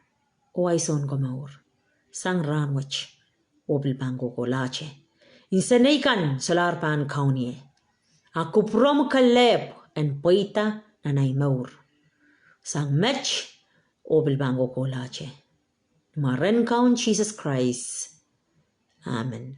oh ahi Sounkomour sang rahnwet oh pil pahn kohkohlahte. Nsenei kan solahr pahn kaun ie, a kupwuromw kelehpw en pweida nan ahi mour sang met oh pil pahn kohkohlahte. Ni mwaren Kaun Sises Krais. Amen.